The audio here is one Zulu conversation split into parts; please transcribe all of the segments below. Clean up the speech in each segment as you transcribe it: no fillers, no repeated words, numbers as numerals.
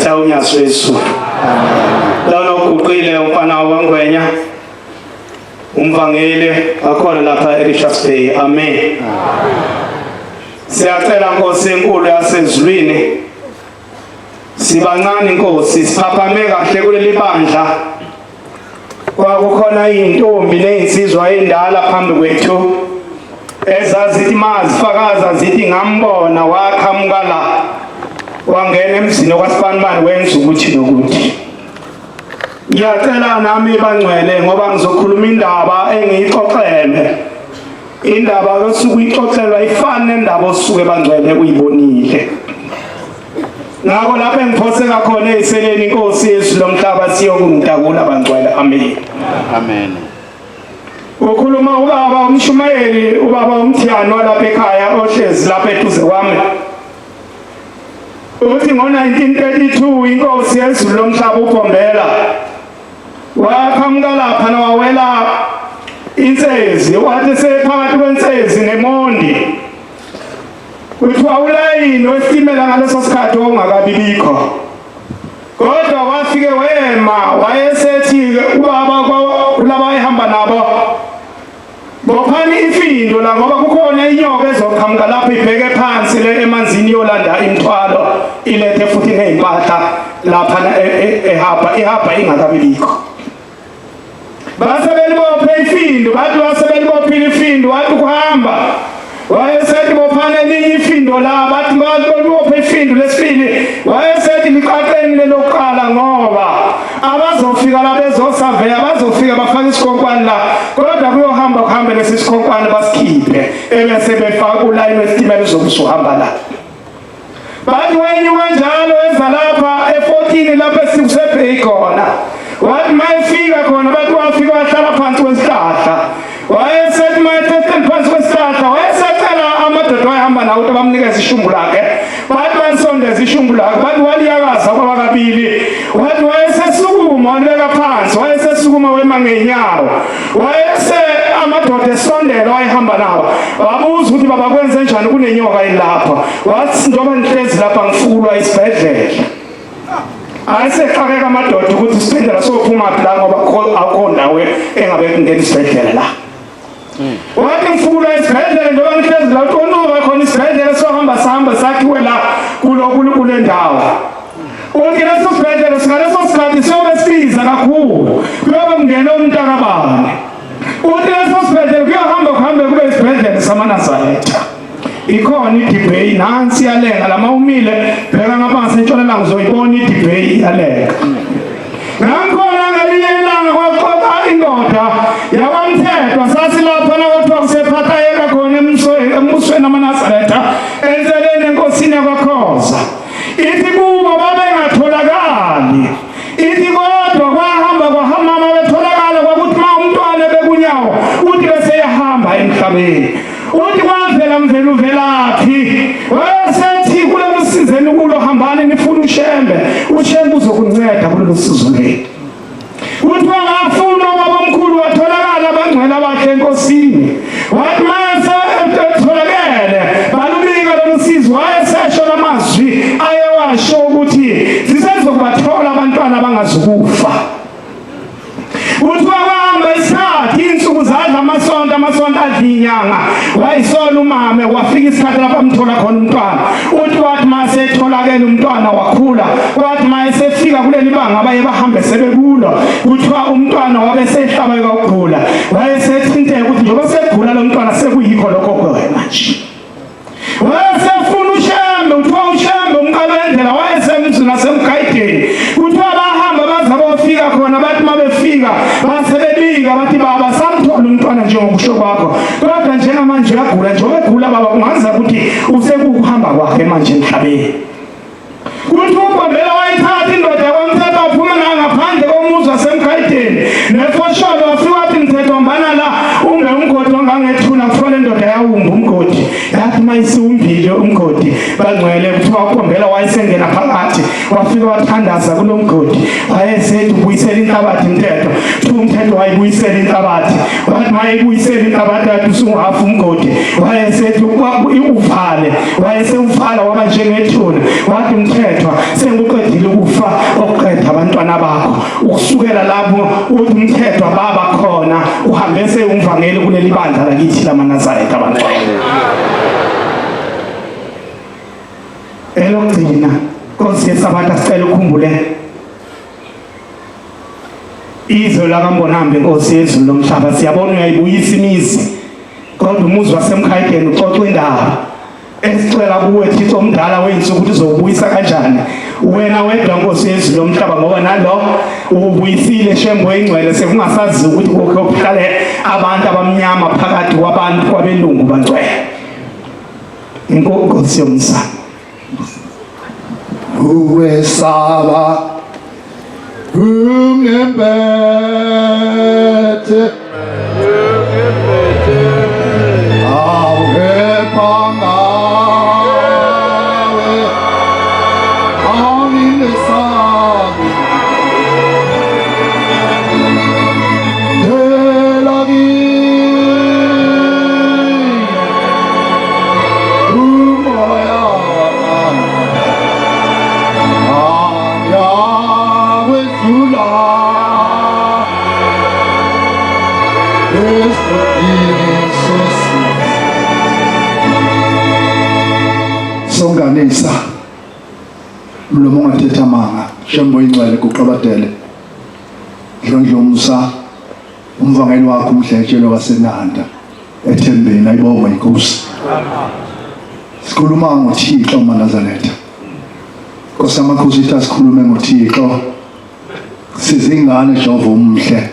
ngehla unyazi lwezulu. Lona uguqile umfana wakwaNgwenya umvangeli akhona lapha eRichards Bay. Amen. Siyacela Nkosi enkulu yasezulwini, sibancane Nkosi, siphaphame kahle kuleli bandla. Kwakukhona izintombi nezinsizwa endala phambi kwethu ezazithi mazifakaza zithi ngambona waqhamuka la wangena emzini okwasibanibani wenza ukuthi nokuthi. Ngiyacela nami bangcwele ngoba ngizokhuluma indaba engiyixoxele. Indaba osuke uyixoxelwa ifana nendaba osuke bangcwele uyibonile. Ngakho lapho engiphoseka khona eyiseleni inkosi yezwi lomhlaba siyokungitakula bangcwele. Amen. Amen. Ukhuluma ubaba umshumayeli ubaba umthiyane walapha ekhaya ohlezi lapha eduze kwami. Uthi ngo-1932 inkosi yezulu lomhlaba uBhombela waqhamuka lapha wawela insezi, wathi sephakathi kwensezi neMondi. Kuthiwa ulayini wesitimela ngaleso sikhathi wawungakabi bikho. Kodwa wafike wema wayesethi ubaba kulaba ayehamba nabo, bophani ifindo la ngoba kukhona inyoka ezoqhamuka lapho ibheke phansi le emanzini yolanda imithwalo ilethe futhi nezimpahla lapha ehaba ihaba ingakabi bikho. Base belibophe ifindo, bathi base belibophile ifindo, wathi ukuhamba wayesethi bophana elinye ifindo la, bathi balibophe ifindo lesibili, wayesethi liqaqeni lelokuqala ngoba abazofika la bezosaveya bazofika bafake isikhonkwane la, kodwa kuyohamba kuhambe lesi sikhonkwane basikhiphe ebese befaka ulayini wesitimela uzobe usuhamba la. Bathi wenyuka njalo eza lapha e-14 lapho esikusebheyi khona. Wathi uma efika khona bathi wafika wahlala phansi kwesihlahla. Wayesethi uma esehleli phansi kwesihlahla wayesecela amadoda wayehamba nawo ukuthi bamnikeze ishumbu lakhe. Bathi balisondeza ishumbu lakhe, bathi waliyakaza kwaba kabili. Wathi wayesesukuma walibeka phansi, wayesesukuma wema ngenyawo. Wayese amadoda esondela wayehamba nawo, wabuza ukuthi baba kwenze njani kunenyoka yini lapha. Wathi njengoba nihlezi lapha ngifukulwa isibhedlela. Ayesexakeka amadoda ukuthi isibhedlela sophuma phi la ngoba akukho ndawo engabe kungena isibhedlela la. Wathi ngifukulwa isibhedlela njengoba nihlezi la, uNtuba khona isibhedlela sohamba sihamba sakhiwe la kulo kule ndawo. Uthi leso sibhedlela singaleso sikhathi siyobe sibiza kakhulu, kuyobe kungena umntakabani. Uthi leso sibhedlela kuyohamba kuhambe kube isibhedlela samaNazaretha. Ikhona idibheyi nansi iyalenga lama umile bheka ngaphansi entshonalanga uzoyibona idibheyi iyalenga. Ngangikhona ngelinye ilanga kwaxoxa indoda yakwamthethwa, sasilapha nakuthiwa kusephathayeka khona embusweni amaNazaretha enseleni enkosini yakwaKhoza. Ithi kubo babengatholakali, ithi kodwa kwahamba kwahamba betholakala, kwakuthi uma umntwana bekunyawo uthi beseyahamba emhlabeni. Uthi kwavela mvela uvelaphi, wayesethi kulolu sizi enikulo hambani nifune uShembe, uShembe uzokunceda kulolu sizo lwenu. Kuthiwa ngafuna ubabamkhulu watholakala abangcwele abahle enkosini. Wathi mase etholakele balubika lolu sizi, wayesesho lamazwi ayewasho ukuthi sisezokubathola abantwana abangazukufa. Kuthiwa kwahamba isikhathi, iy'nsuku zadla amasonto, amasonto adla iy'nyanga. Wayisola umame, wafika isikhathi lapho amthola khona umntwana. Uthi wathi uma esetholakele umntwana wakhula, kwathi uma esefika kuleli banga abaye bahambe sebekulo, kuthiwa umntwana wabe esehlabeka ukugula. Wayesethinteka ukuthi njengoba segula lo mntwana sekuyikho lokho kuwe manje. Wayesefuna uShembe, kuthiwa uShembe umqala wendlela wayesemzini wasemgayideni. Kuthiwa bahamba baze bofika khona, bathi uma befika basebebika bathi baba samthola umntwana njengokusho kwakho, kodwa njengamanje uyagula, njengoba egula baba kungaza ukuthi usekukuhamba kwakhe manje emhlabeni. Kuthiwa uBhombela wayithatha indoda yakwaMthetho waphuma nayo ngaphandle komuzi wasemgayideni nefosholo, wafika wathi Mthetho hambana la umbe umgodi ongangethuna. Kuthiwa le ndoda yawumba umgodi, yathi uma isiwumbile umgodi bangcwele, kuthiwa uBhombela wayesengena phakathi wafika wathandaza kulo mgodi, wayesethi ubuyisela inhlabathi Mthetho. Kuthiwa uMthetho wayibuyisela inhlabathi, wathi mayibuyisela inhlabathi yathi usunguhafu umgodi, wayesethi uvale, wayesewuvala waba njengethuna. Wathi Mthethwa senguqedile ukufa. Ukusukela lapho uthi umthetho baba khona uhambese umvangeli kuleli bandla lakithi lamaNazaretha abangcwele. Elokugcina Nkosi yeSabatha sicela ukhumbule izwe lakaMbonambi Nkosi yezulu lomhlaba siyabona uyayibuyisa imizi kodwa umuzi wasemkhayideni uxoxa indaba esicela kuwe Thixo omdala weyinsuku ukuthi uzowubuyisa kanjani wena wedwa Nkosi yezulu lomhlaba ngoba nalo uwubuyisile shembo ingcwele sekungasazi ukuthi kokhe kuhlale abantu abamnyama phakathi kwabantu kwabelungu bangcwele inkosi yomsana Ukwesaba ungembethe awuphepha ngawe angimesabi Phela kimi umoya angiyakwedlula esigodini sosizi. Songanisa mlomo ongathetha amanga shembo ingcwele guqabadele Dlondlomsa umvangeli wakho umdletshelo waseNanda ethembeni ayibongwe inkosi. Sikhuluma ngoThixo maNazaretha. Nkosi amakhosi ithi asikhulume ngoThixo. Sizingane Jehova umhle.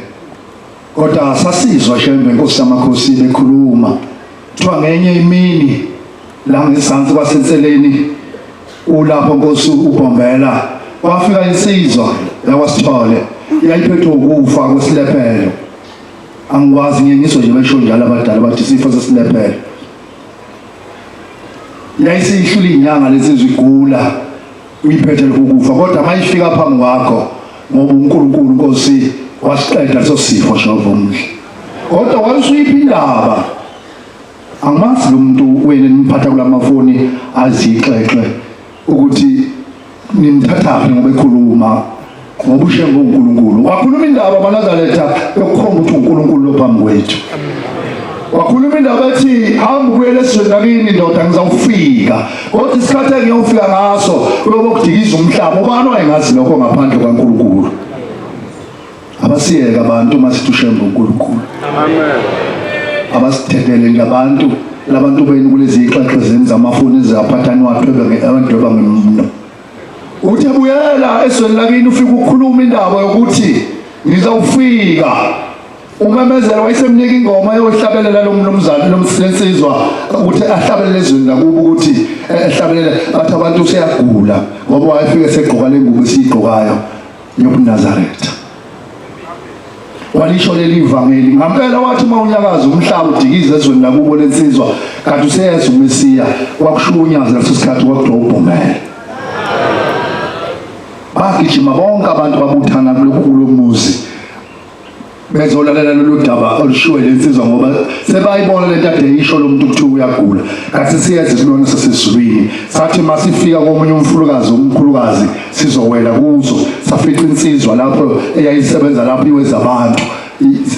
Kodwa sasizwa shembe inkosi yamakhosi bekhuluma. Kuthiwa ngenye imini la ngezansi kwasenseleni ulapho nkosi ubhombela kwafika insizwa yakwasithole yayiphethwe ukufa kwesilephelo angikwazi ngiye ngizwe nje besho njalo abadala bathi isifo sesilephelo yayisiyihlula inyanga lensizwa igula uyiphethe ukufa kodwa mayifika phambi kwakho ngoba uNkulunkulu Nkosi wasiqeda leso sifo Jehova omuhle kodwa wayusuyiphi indaba Angimazi lo muntu wena nimphatha kulamafoni azixexe ukuthi nimthathaphi ngoba ekhuluma ngoba ushembe uNkulunkulu. Wakhuluma indaba amaNazaretha yokukhomba ukuthi uNkulunkulu lo phambi kwethu. Wakhuluma indaba ethi hamba ubuyele esizweni lakini ndoda ngizawufika. Kodwa isikhathi engiyofika ngaso kuyobe kudikiza umhlaba. Ubani wayengazi lokho ngaphandle kwaNkulunkulu? Abasiyeke abantu uma sithi ushembe uNkulunkulu. Amen. Abasithethele nje abantu labantu benu kulezi ixexe zenu zamafoni ezaphathani wathwebe ngeadweba ngemno. Uthe buyela ezweni lakini ufike ukhuluma indaba yokuthi ngizawufika umemezela wayesemnika ingoma eyohlabelela lo mnumzane lo msensizwa ukuthi ahlabelele ezweni lakubo ukuthi ehlabelele bathi abantu useyagula ngoba wayefike segqoka le ngubo esiyigqokayo yobuNazaretha. Walisho leli ivangeli ngampela, wathi uma unyakaza umhlaba udikiza ezweni lakubo lensizwa, kanti useyeza uMesiya. Kwakushuka unyazi leso sikhathi, kwakuthiwa ubhumele. Bagijima bonke abantu babuthana kulo muzi bezolalela lolu daba olushiwe lensizwa ngoba sebayibona lento ade isho lo muntu kuthiwa uyagula kathi siyeza isilwane sasezulwini sathi masifika komunye umfulukazi omkhulukazi sizowela kuzo safica insizwa lapho eyayisebenza lapho iwezabantu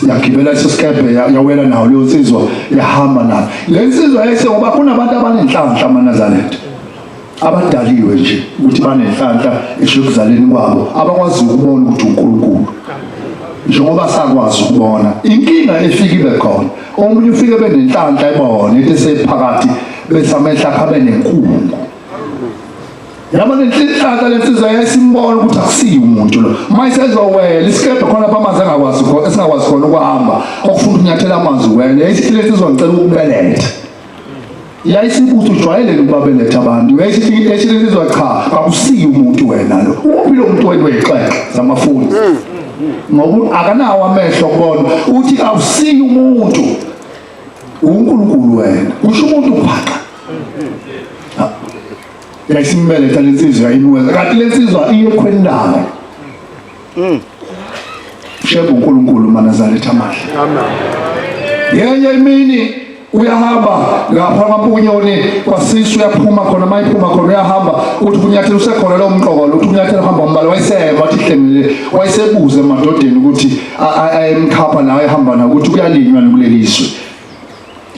yagibela iso sikebhe yawela nawo leyo nsizwa yahamba nayo le nsizwa yayise ngoba kunabantu abanenhlanhla amaNazaretha abadaliwe nje ukuthi banenhlanhla esho ekuzaleni kwabo abakwazi ukubona ukuthi uNkulunkulu njengoba sakwazi ukubona inkinga efika ibe khona omunye ufike benenhlanhla ebone into esephakathi bese amehla akhe abe nenkungu yabo lenhlanhla lensizwa yayisimbona ukuthi akusiyi umuntu lo uma isezowela isikebhe khona lapha amanzi angakwazi esingakwazi khona ukuhamba okufuna ukunyathela amanzi wele yayisithi lensizwa ngicela ukubeletha Yayisibuthi ujwayele ukubabeletha abantu. Yayisithi ethi cha, akusiyi umuntu wena lo. Uphi lo muntu wena wexexo zamafuni? Ngoba akanawo amehlo kubona. Uthi awusiyi umuntu. uNkulunkulu wena. Usho umuntu phaqa. Yayisimbeletha lensizwa imweza. Kanti lensizwa iye ekhweni layo. Shembe uNkulunkulu maNazaretha amahle. Amen. Yenye imini uyahamba lapha kwaMpunyoni kwasisu uyaphuma khona mayiphuma khona uyahamba uthi kunyathela usekhona lo mqokolo uthi kunyathela uhamba umbala wayeseva wathi hlengile Wayesebuze emadodeni ukuthi ayemkhapha naye ehamba nawo ukuthi kuyalinywa kuleli zwe.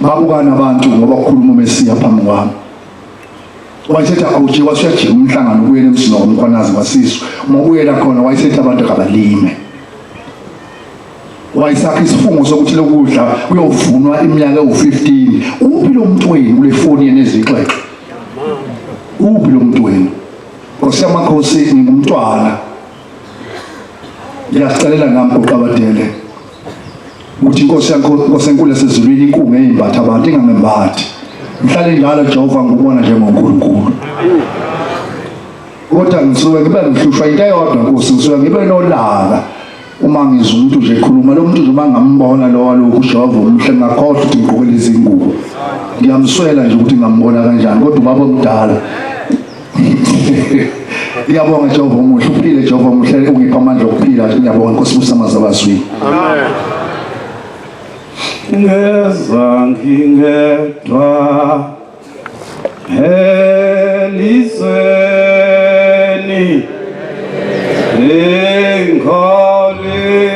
Babukana abantu ngoba kukhuluma uMesiya phambi kwami. Wayesethi awujike wasuyajika umhlangano ubuyele emzini wakwamkhwanazi kwasizwe. Uma ubuyela khona wayesethi abantu kabalime. Wayesakha isifungo sokuthi lokudla kuyovunwa iminyaka ewu-15. Uphi lo muntu wenu kule foni yenu ezixexo? Uphi lo muntu wenu? Nkosi yamakhosi ngingumntwana. Ngiyazicelela nami Guqabadele ukuthi inkosi yakho Nkosi enkulu esezulwini inkungu eyimbatha abantu ingangembathi. Ngihlale njalo Jehova ngikubona njengoNkulunkulu. Kodwa ngisuke ngibe ngihlushwa into eyodwa Nkosi, ngisuke ngibe nolaka uma ngizwa umuntu nje ekhuluma lo muntu nje uma ngambona lo walokhu uJehova omuhle ngakhohlwa ukuthi ngigqoke lezi ngubo. Ngiyamswela nje ukuthi ngambona kanjani kodwa ubaba omdala Ngiyabonga Jehova omuhle, uphile Jehova omuhle, ungipha amandla okuphila. Ngiyabonga Nkosi busa amazwi. Amen. Ngeza ngingedwa elizweni ingoliphuma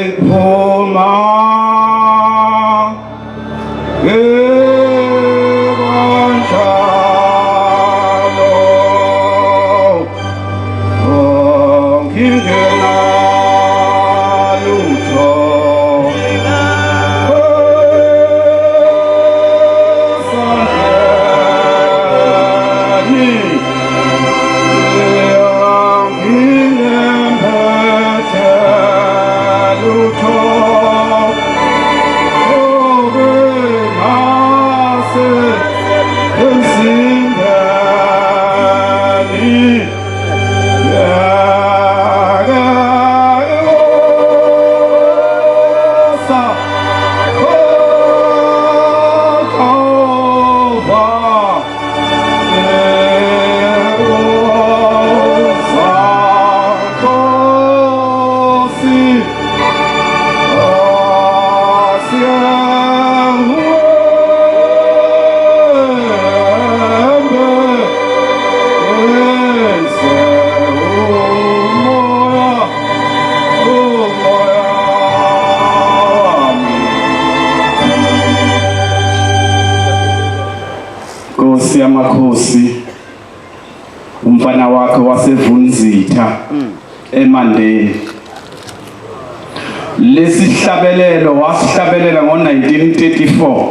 Nkosi yamakhosi umfana wakhe wasevunzitha eMandeni lesihlabelelo wasihlabelela ngo-1934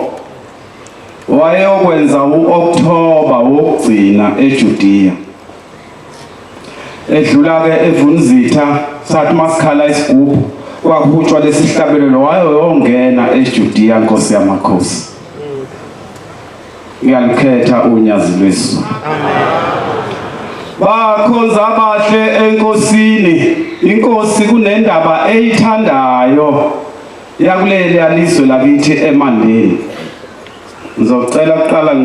wayeyokwenza u-October wokugcina eJudiya edlula-ke evunzitha sathi masikhala isigubhu kwakuhutshwa lesihlabelelo wayeyongena eJudiya nkosi yamakhosi Ngiyalikhetha unyazi lwezulu. Bakhonza abahle enkosini, inkosi kunendaba eyithandayo yakuleli yalizwe lakithi eMandeni. Ngizocela kuqala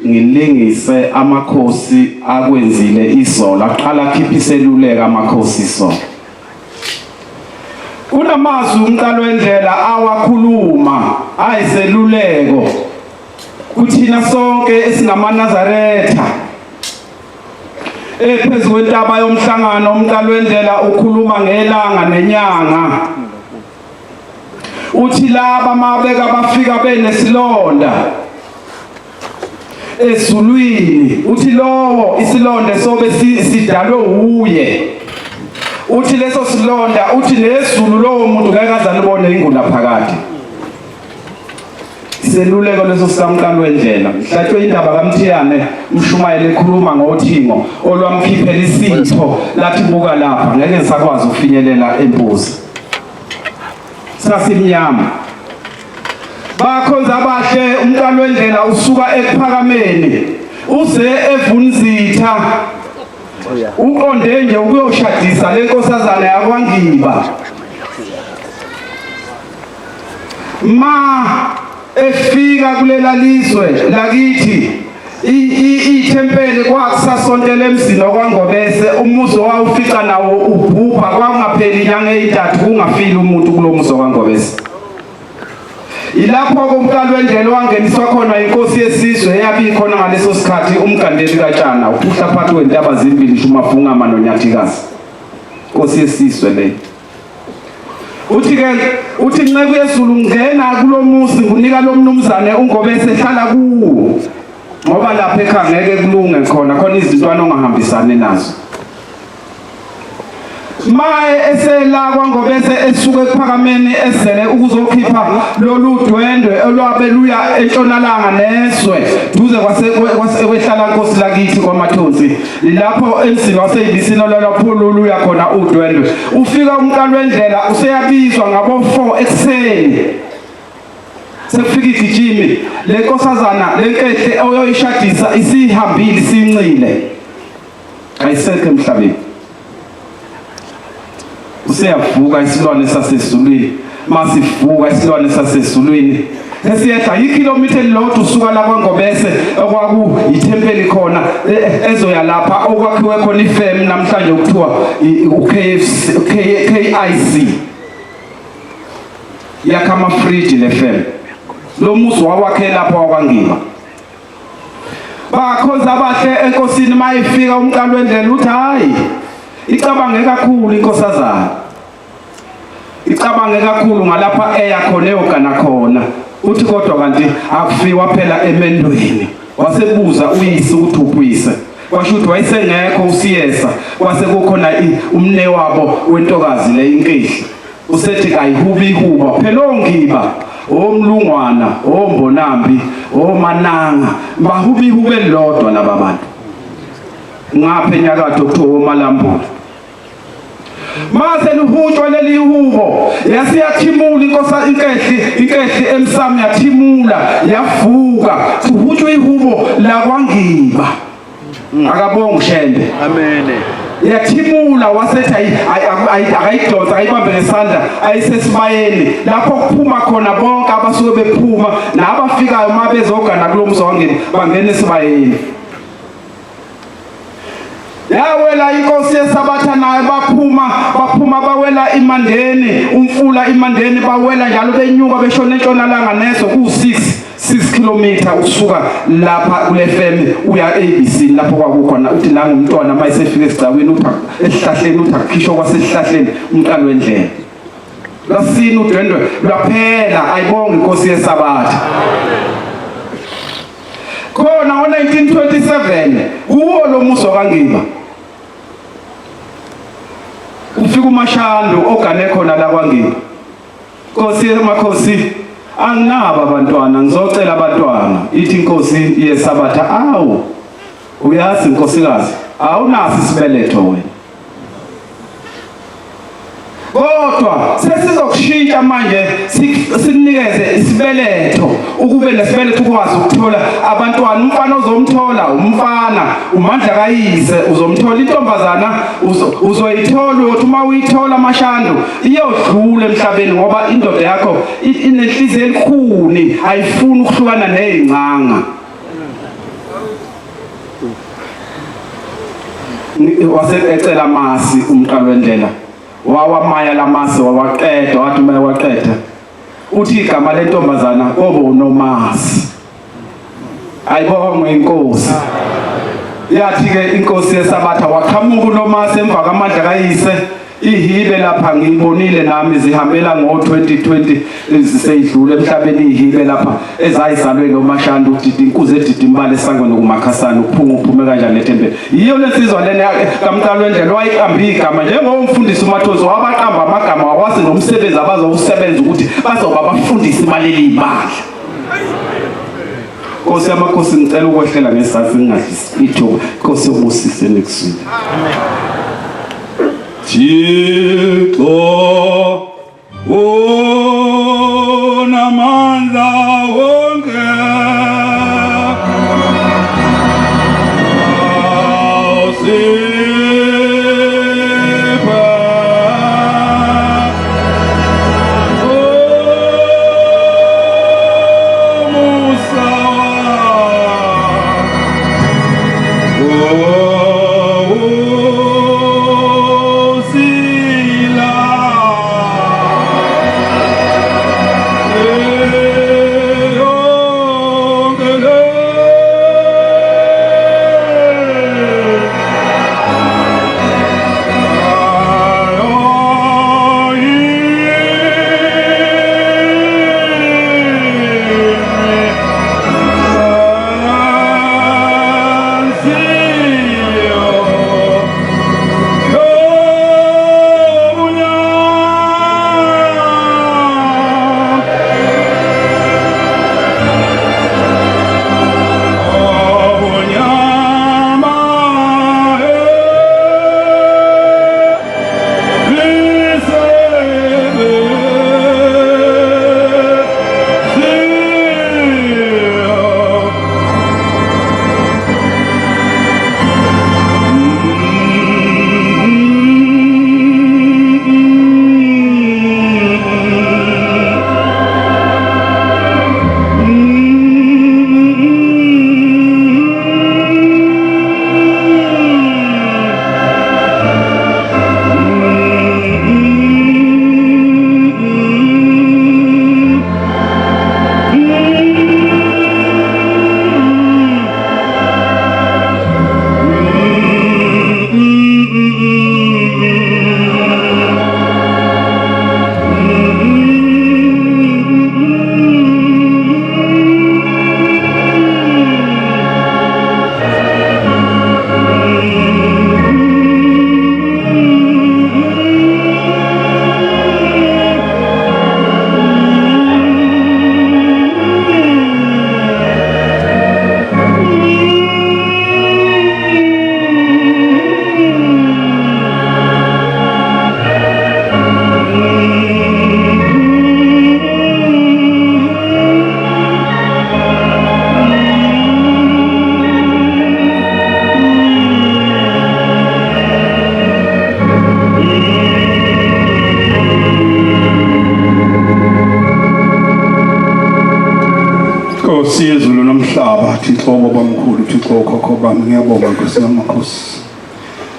ngilingise amakhosi akwenzile izolo, aqala akhipha iseluleko amakhosi izolo. Kunamazwi umqalo wendlela awakhuluma ayiseluleko kuthina sonke esingamaNazaretha. Ephezu kwentaba yomhlangano umqalo wendlela ukhuluma ngelanga nenyanga. Uthi laba mabeka bafika benesilonda ezulwini uthi lowo isilonda sobe sidalwe wuye uthi leso silonda uthi nezulu lowo muntu ngeke aze alibone ingula phakade iseluleko leso sikamqali wendlela mhlatshwe indaba kamthiyane umshumayeli ekhuluma ngothingo olwamkhiphela isitho lathi buka lapha ngeke ngisakwazi ukufinyelela empuzi sasimnyama Bakhonza abahle umqalo wendlela usuka ekuphakameni uze evunzitha uqonde nje ukuyoshadisa lenkosazana yakwaNgiba ma efika kulela lizwe lakithi ithempeli kwakusasontela emzini wakwaNgobese umuzi owawufica nawo ubhubha kwakungapheli inyanga eyintathu kungafile umuntu kulo muzi wakwaNgobese Yilapho-ke umqali wendlela owangeniswa khona inkosi yesizwe eyabe ikhona ngaleso sikhathi umgandeli kaTshana, uPhuhla phakathi kwentaba zimbili Shumafungama noNyathikazi. Nkosi yesizwe le. Uthi ke uthi nceku yezulu ngena kulomuzi ngunika lomnumzane uNgobese ehlala kuwo. Ngoba lapha ekhaya ngeke kulunge khona khona izintwana ongahambisani nazo. Maye esela kwaNgobese esuke ekuphakameni ezele ukuzokhipha lolu dwendwe olwabe luya entshonalanga nezwe duze kwasekwehlala nkosi lakithi kwaMathonsi lapho emzini waseyibisini olwalapho luya khona udwendwe ufika umqalo wendlela useyabizwa ngabo 4 ekuseni sekufika igijimi le nkosazana lenkehle oyoyishadisa isihambile isincile ayisekho emhlabeni useyavuka isilwane sasezulwini masivuka isilwane sasezulwini esiyehla ikhilomitha elilodwa usuka la kwaNgobese okwakuyithempeli khona e, e, ezoya lapha okwakhiwe khona ifem namhlanje okuthiwa u-KFC KIC yakha amafriji le fem lo muzi wawakhe lapha wakwangiba Bakhonza abahle enkosini mayifika umqalo wendlela uthi hayi icabange kakhulu inkosazana. Icabange kakhulu ngalapha eya khona eyogana khona. Uthi kodwa kanti akufiwa phela emendweni. Wasebuza uyise ukuthi uphi Kwasho ukuthi wayesengekho usiyesa kwase kukhona umne wabo wentokazi le inkehli. Usethi kayihubi ihuba phela ongiba omlungwana ombonambi omananga bahuba ihuba elilodwa laba bantu ngapha enyakatho kuthiwa omalambula mase lihutshwa leli hubo yasiyathimula inkosa inkehli inkehli emsamo yathimula yavuka kuhutshwa ihubo lakwangiba Akabonga uShembe. Amen. Yathimula wasethi akayidonsa ayibambe ngesandla ayisesibayeni lapho kuphuma khona bonke abasuke bephuma nabafikayo uma bezogana kulo muzi wangena bangena esibayeni. Yawela inkosi yesabatha nayo baphuma baphuma bawela imandeni umfula imandeni bawela njalo benyuka beshona entshonalanga neso ku-6 6 kilometer usuka lapha kule fem uya ABC lapho kwakukhona uthi nanga umntwana uma esefika esigcawini uthi esihlahleni uthi akukhishwa kwasesihlahleni umqalo wendlela lwasina udwendwe lwaphela ayibonge inkosi yesabatha khona ngo-1927 kuwo lo muzi wakangiba ufika umashandu ogane khona la kwangiba Nkosi yemakhosi anginabo abantwana ngizocela abantwana ithi inkosi yesabatha awu uyazi nkosikazi awunaso isibeletho wena kodwa sesizokushintsha manje sikunikeze isibeletho ukube nesibeletho ukwazi ukuthola abantwana umfana ozomthola umfana umandla kayise uzomthola intombazana uzoyithola uyothi uma uyithola amashandu iyodlula emhlabeni ngoba indoda yakho inenhliziyo elikhuni ayifuni ukuhlukana nezingcanga wase ecela amasi umqalo wendlela wawamaya lamasi wawaqeda wathi uma ewaqeda uthi igama lentombazana kobo unomasi ayibongwe inkosi yathi ke inkosi yesabatha waqhamuka unomasi emva kwamandla kayise ihibe lapha ngiyibonile nami zihambela ngo-2020 seyidlule emhlabeni ihibe lapha ezayizalwe lo mashanda udidi inkuzi edidi imbala esangweni kumakhasana uphunga uphume kanjani ethempeli yiyo lensizwa lena kamqalo wendlela wayiqamba igama njengomfundisi uMathozi wabaqamba amagama wakwazi nomsebenzi abazowusebenza ukuthi bazoba abafundisi baleli bandla Nkosi yamakhosi ngicela ukwehlela ngesazansi ngingadli ithuba Nkosi yobusise nikuzwile Thixo unamandla wonke awusiphe umusa wakho. nomhlaba Thixo babamkhulu Thixo okhokho bami ngiyabonga Nkosi yamakhosi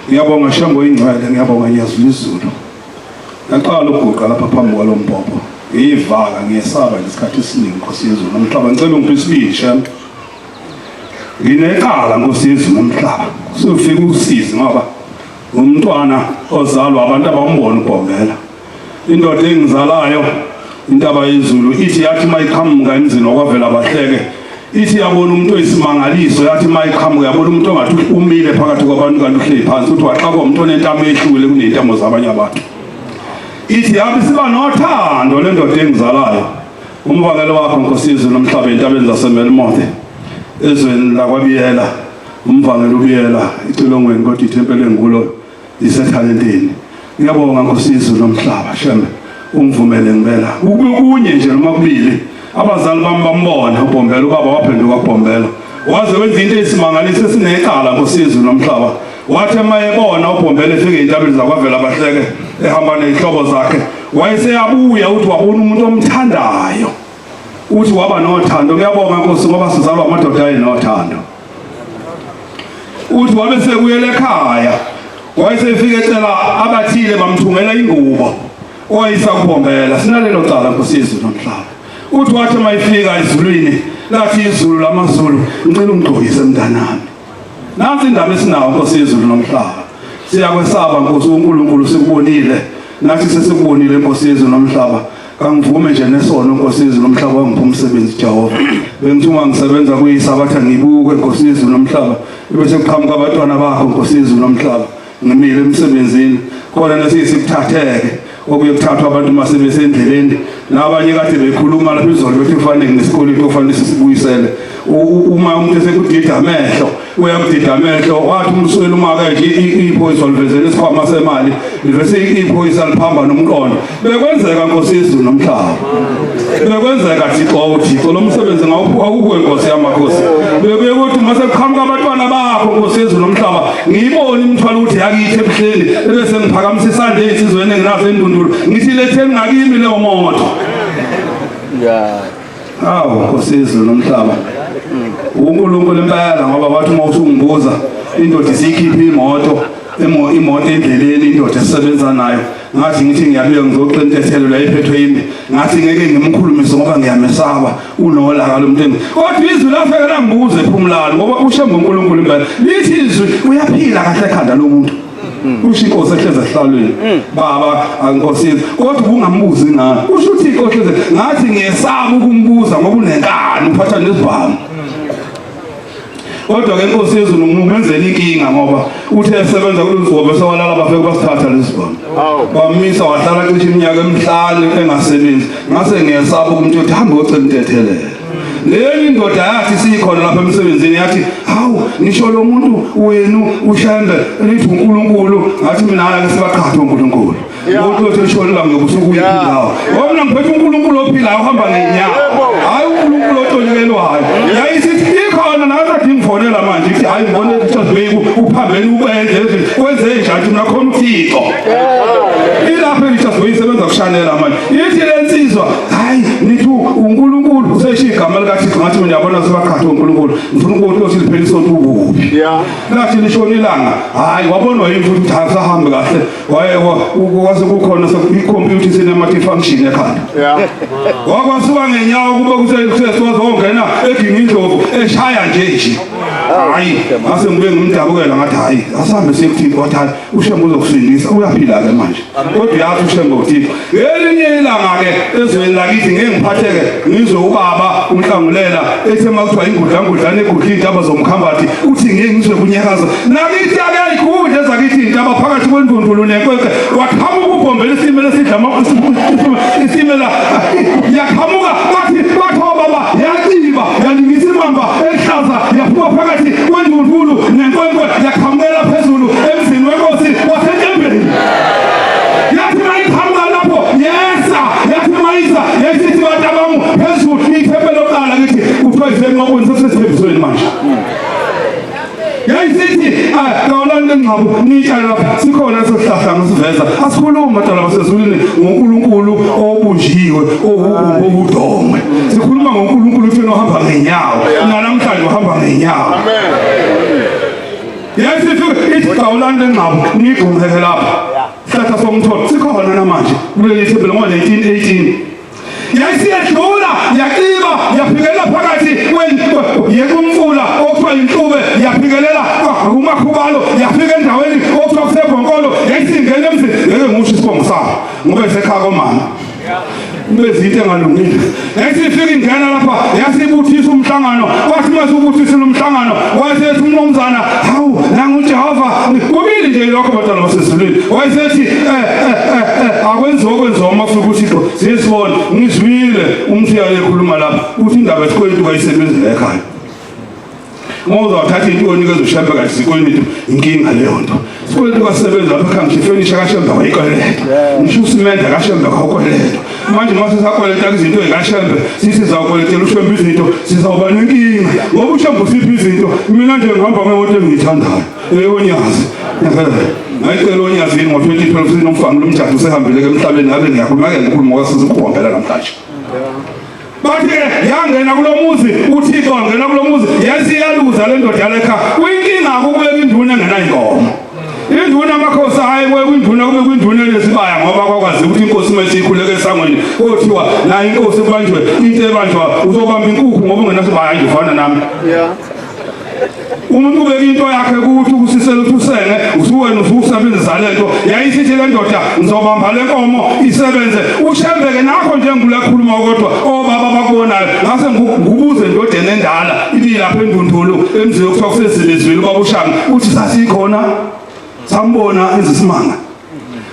ngiyabonga Shembe oyingcwele ngiyabonga Nyazi lwezulu ngaqala ukuguqa lapha phambi kwalo mbhobho ngiyivaka ngiyesaba nje isikhathi esiningi Nkosi yezulu nomhlaba ngicela ungiphe isibindi Shembe nginecala Nkosi yezulu nomhlaba sufika usizi ngoba umntwana ozalwa abantu abambona ubhombela Indoda engizalayo intaba yezulu ithi yathi mayiqhamuka emzini wakwavela bahleke ithi yabona umuntu oyisimangaliso yathi mayiqhamuka yabona umuntu ongathi umile phakathi kwabantu kanti uhleli phansi uthi waxakwa umuntu onentamo ehlukile kuney'ntamo zabanye abantu ithi yabe siba nothando le ndoda engizalayo umvangeli wakho nkosi yezulu nomhlaba entabeni zasemelmothe ezweni lakwabiyela umvangeli ubiyela icilongweni kodwa ithempeli engulo isethalenteni ngiyabonga nkosi izulu nomhlaba shembe ungivumele ngibela kunye nje noma kubili abazali bami bambona ubhombela ubaba waphenduka kubhombela waze wenza into eyisimangaliso esinecala nkosi izulu nomhlaba wathi uma ebona ubhombela efike ey'ntabeni zakwavela bahleke ehamba ney'hlobo zakhe wayeseyabuya uthi wabona umuntu omthandayo uthi waba nothando ngiyabonga nkosi ngoba sizalwa amadoda ayenothando uthi wabe sekuyela ekhaya wayesefika ecela abathile bamthungela ingubo owayisa kubhombela sinalelo cala nkosi yezulu nomhlaba uthi wathi uma ifika ezulwini lathi izulu lamazulu ngicela ungigqokise mntanami nansi indaba esinawo nkosi yezulu nomhlaba siyakwesaba nkosi uNkulunkulu sikubonile nathi sesikubonile nkosi yezulu nomhlaba Kangivume nje nesono Nkosi yezulu nomhlaba wangipha umsebenzi Jehova. Bengithi uma ngisebenza kuyisabatha ngibuke Nkosi yezulu nomhlaba bese kuqhamuka abantwana bakho Nkosi yezulu nomhlaba ngimile emsebenzini khona nesisikuthatheke okuye kuthathwa abantu uma sebesendleleni nabanye kade bekhuluma lapha izolo bethi kufanele nesikweletu ofanele sisibuyisele uma umuntu esekudida amehlo uyakudida amehlo wathi umsweli uma-ke nje iphoyisa livezele isikhwama semali livese iphoyisa liphamba nomqondo bekwenzeka nkosi yezulu nomhlaba bekwenzeka thixo uthixo lo msebenzi ngawukuwe nkosi yamakhosi bekuye kuthi uma sekuqhamuka abantwana bakho nkosi yezulu nomhlaba ngiyibone imithwalo ukuthi yakithi ebuhleni ebese ngiphakamisa isandla ey'nsizweni enginazo endundulu ngithi letheni ngakimi leyo moto Awu Nkosi yezulu nomhlaba. UNkulunkulu impela ngoba wathi uma usungibuza indoda isikhipha imoto imoto endleleni indoda esebenza nayo ngathi ngithi ngiyabuya ngizoxela intethelo la iphethwe yimi ngathi ngeke ngimkhulumise ngoba ngiyamesaba unolaka lo muntu kodwa izwi lafika langibuza ephumulani ngoba ushe ngoNkulunkulu impela lithi izwi uyaphila kahle ekhanda lomuntu usho inkosi ehlezi esihlalweni baba ankosi kodwa ubungambuzi ngani usho uthi inkosi ehlezi ngathi ngiyesaba ukumbuza ngoba unenkani uphatha nezibhamu kodwa ke inkosi yezulu ngumenzela inkinga ngoba uthe esebenza kulolu gobe sewalala bafike basithatha lesibhamu bamisa wahlala cishe iminyaka emihlanu engasebenzi ngase ngiyesaba ukumtshela ukuthi hamba uyocela intethelelo Leyo indoda yathi sikhona lapha emsebenzini yathi hawu ngisho lo muntu wenu uShembe lithi uNkulunkulu ngathi mina ake sibaqhathe uNkulunkulu. Ngokuthi uthi lishona la ngobusuku uyindawo. Ngoba mina ngiphethe uNkulunkulu ophilayo uhamba ngenyawo. Hayi uNkulunkulu otolikelwayo. Yayisithi ikhona nathi ngifonela manje ithi hayi ngibone ukuthi uphambene ubenze wenze njani mina khona uThixo. Ilapho elithi isebenza kushanela manje. Ithi lensizwa hayi nithi uNkulunkulu usesho igama likaThixo ngathi mina yabona sebaqhatha uNkulunkulu ngifuna ukuthi uthi liphela isonto ukuphi lathi lishona ilanga hayi wabonwa yini futhi ukuthi akusahambi kahle waye kwase kukhona ikhompyutha isinema-function ekhanda wakwasuka ngenyawo kube kuseswazongena eginga indlovu eshaya nje nje hayi ngase ngibe ngimdabukela ngathi hayi asambe siye kuthixo wathi hayi ushembe uzokusindisa uyaphila-ke manje kodwa uyathi ushembe uthixo ngelinye ilanga-ke ezweni lakithi ngeke ngiphatheke ngizwe ubaba umhlangulela ethe uma kuthiwa ingudlangudlane egudla iy'ntaba zomkhambathi uthi ngeke ngizwe kunyakaza nakithi akayigudla ezakithi iy'ntaba phakathi kwendundulu nenkwekwe waqhamuka ubhombela isimela esidla isimela yaqhamuka bathi bathi obaba yaciba yalingisa imamba ehlaza yaphuma phakathi kwendundulu nenkwenkwe yaqhamukela phezulu emzini wenkosi wasentembeni yathi mayiqhamuka lapho yesa yathi mayisa yayisithi bantabamu phezulu ithempeli lokuqala ngithi kuthiwa isenqobweni sesethembisweni manje yayisithi ah, kawulani ingxabu niyitshale lapha sikhona leso sihlahla ngisiveza asikhulumi madala basezulwini ngoNkulunkulu obunjiwe owubudongwe sikhuluma ngoNkulunkulu uthena ohamba ngenyawo namhlanje uhamba ngenyawo amen yayisifika ithi gawulani lengxabu niyigqumeke lapha sihlahla somtholo sikhona namanje kuleli thempeli ngo-1918 yayisiyedlula yaciba yaphikelela phakathi yekumfula okuthiwa yinhlube yaphikelela kumakhubalo yafika endaweni okuthiwa kusebhonkolo yayisingena emzini ngeke ngisho isibongo sabo ngoba isekhaya komama bezinto engalungile yayisifika ingena lapha yasibuthisa umhlangano wathi uma siwubuthisile umhlangano wayesethi umnumzana hawu nanguJehova kubili nje lokho bantwana basezulwini wayesethi eh, eh, eh, akwenziwa okwenziwa uma kufika uthixo siyesibona ngizwile umthiya ekhuluma lapha uthi indaba yesikweletu kayisebenzi la ekhaya uma uzawuthatha into onikeza ushembe kanti sikweletu inkinga leyo nto sikweletu kasebenzi lapha ekhaya ngisho ifenisha kashembe wayikweleta ngisho usimende kashembe kawukweleta manje uma sisakweleta izinto ezikashembe sisizawukweletela ushembe izinto sizawuba nenkinga ngoba ushembe usiphi izinto mina nje ngihamba ngemoto engiyithandayo eyonyazi ngayicela onyazini ngo-2012 sinomfana lomjadu usehambile-ke emhlabeni ngabe ngiyakhuluma ke ngikhuluma ngoba sizikhomba namhlanje bathi-ke yangena kulo muzi uthixo wangena kulo muzi yasiyaluza le ndoda yalekha kuyinkinga-ke ukubeka induna engenayinkomo induna amakhosi hayi kwinduna kube kwinduna enesibaya ngoba kwakwazi ukuthi inkosi uma isikhuleke esangweni kothiwa nayo inkosi kubanjwe into ebanjwa uzobamba inkukhu ngoba ungenasibaya nje ufana nami yeah. Umuntu ubeka into yakhe kuthi ukusisela ukuthi usenge usuwena ususebenzisa lento yayisithi le ndoda ngizobamba le nkomo isebenze ushembeke nakho nje ngulakhuluma kodwa obaba bakubonayo ngase ngubuze endodeni endala ibilapha endundulu emzini okuthiwa kusezilezwini ubaba ushanga uthi sasikhona sambona izisimanga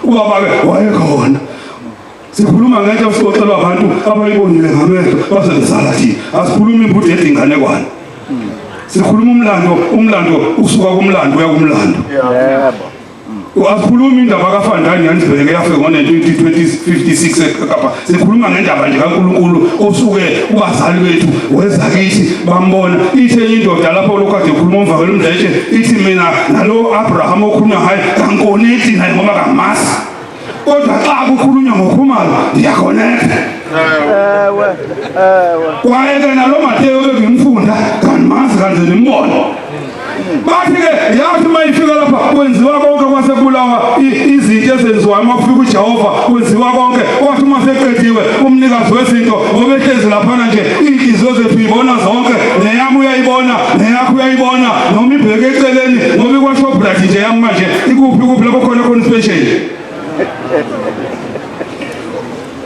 ubaba ke wayekhona Sikhuluma ngento esixoxelwa abantu abayibonile ngamehlo base bezala thina. Asikhulumi imbude edinganekwane. Sikhuluma umlando, umlando usuka kumlando uya kumlando. Yebo. Asikhulumi indaba kaFandani Yansbeke yafika ngo-1956 eKapa. Sikhuluma ngendaba nje kaNkulunkulu osuke kubazali bethu weza kithi bambona. Ithe enye indoda lapho lokhu kade ekhuluma umvakela umdletshe ithi mina nalo Abraham okhulunywa ngaye kangikoneti naye ngoba kangimasi. Kodwa xa kukhulunywa ngoKhumalo ndiyakhonetha. Ewe, ewe. Kwaye ke nalo Mateyu bengimfunda kandimazi kanti ndimbone. Bathi ke yathi uma ifika lapha kwenziwa konke kwasekubulawa izinto ezenziwayo uma kufika uJehova kwenziwa konke kwathi uma seqediwe umnikazi wezinto ngoba ehlezi laphana nje iy'nhliziyo zethu uyibona zonke neyami uyayibona neyakho uyayibona noma ibheke eceleni ngoba ikwaShoprite nje yami manje ikuphi kuphi lapho khona khona special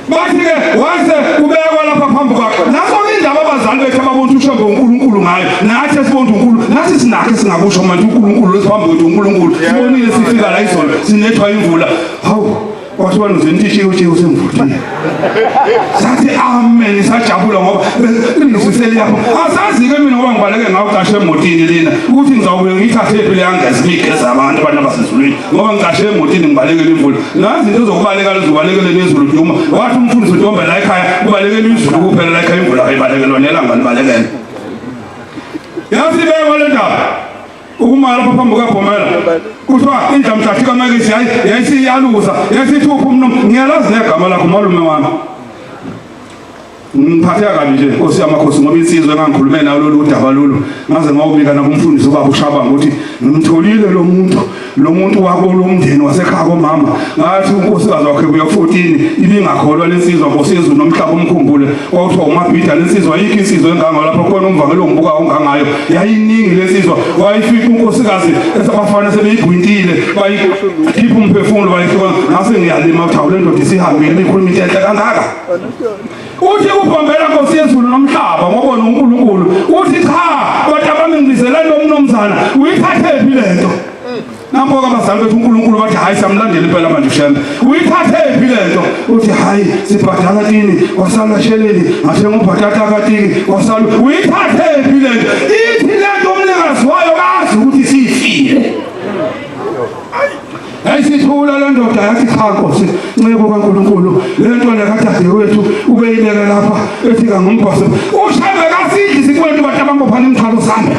bathi-ke wase kubekwa lapha phambi kwakhe naso-ke indaba abazali bethu ababona ukuthi ushembe unkulunkulu ngayo nathi esibona ukuthi unkulunkulu nathi sinakho esingakusho manje unkulunkulu lesiphambi kwethu unkulunkulu sibonile sifika la izolo sinethwa imvula hawu kwathiwa nozintishiyotshiyo usemvulile sathi amen sajabula ngoba ilizwi lapho asazi-ke mina ngoba ngibaleke ngawuqashe emotini lina ukuthi ngizawubuye ngiyithathe phi leyangezi ngigeza abantu abantu abasezulwini ngoba ngiqashe emotini ngibalekele imvula nazi into zokubaleka lizobalekele nezulu duma wathi umfundisi udombe la ekhaya ubalekele izulu kuphela la ekhaya imvula ayibalekelwa nelanga libalekele yazi ibekwa le ndaba ukuma lapha phambi kukabhomela kuthiwa indlamhlathi kamakisi yayisiyaluza yayisithi uphi umnum ngiyalazi negama lakho malume wami ngiphatheka kabi nje nkosi yamakhosi ngoba insizwa engangikhulume nayo lolu udaba lolu ngaze ngawubika nakumfundisi ubaba ushabanga ukuthi ngimtholile lo muntu lo muntu wako lo mndeni wasekhaya komama ngathi unkosikazi wakhe kuya 14 ibingakholwa lensizwa nkosi yezulu nomhlaba umkhumbule kwakuthiwa umabhida lensizwa ayikho insizwa engangayo lapho khona umvangeli ongibuka ongangayo yayiningi lensizwa wayifika unkosikazi esabafana sebeyigwintile bayikhipha umphefumulo bayihluka ngase ngiyalima ukuthi hawu le ndoda isihambile ibikhuluma into enhle kangaka uthi kubhombela nkosi yezulu nomhlaba ngobona uNkulunkulu uthi cha kodwa bangingcizelani lo mnumzana uyithathephi lento nampo-ke abazali bethu uNkulunkulu bathi hhayi samlandela impela manje uShembe uyithathephi lento uthi hhayi sibhadala kini wasala sheleni ngathenga ubhatata katiki wasala uyithathephi lento ithi lento umnikazi wayo kazi ukuthi sifile Yayisithula le ndoda yathi cha Nkosi, ncebo kaNkulunkulu, le nto le kadadewethu ubeyibeke lapha ethi kangumbhose. Ushembe kasidli sikwethu bantu abambophana imithwalo sami.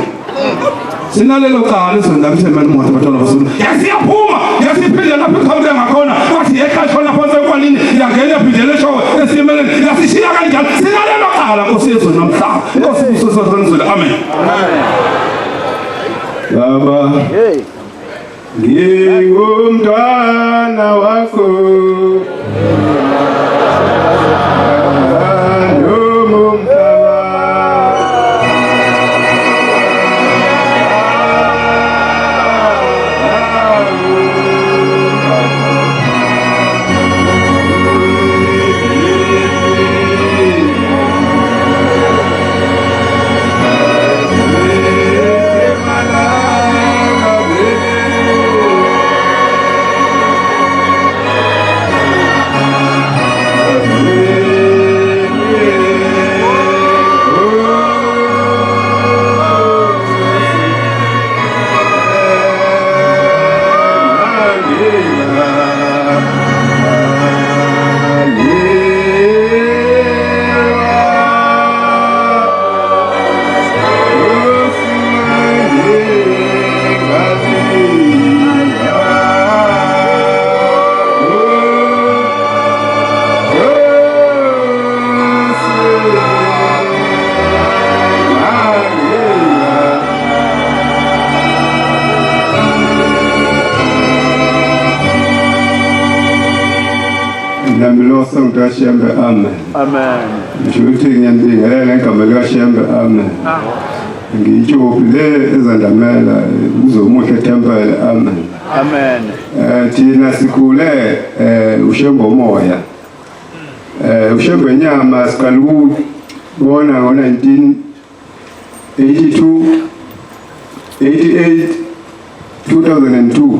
Sinalelo cala ezweni lakithi eMelmoth bantwana baZulu. Yasiyaphuma, yasiphinde lapho iqhamuke ngakhona. Wathi yehla shona phansi enkwalini, yangena yaphindela eshowe esimeleni, yasishiya kanjalo. Sinalelo cala Nkosi yezwe nomhlaba. Nkosi busise Amen. Baba. Hey. Ngingumntwana wakho. Noma umhlaba. Nami lo kaShembe amen. Amen. Ngisho ukuthi ngiyanibingelela ngegama likaShembe amen. Ngiyitshophi le ezandamela uzomuhle tempele amen. Amen. Thina sikhule uShembe omoya. UShembe enyama siqala ukubona ngo-1982 88 2002.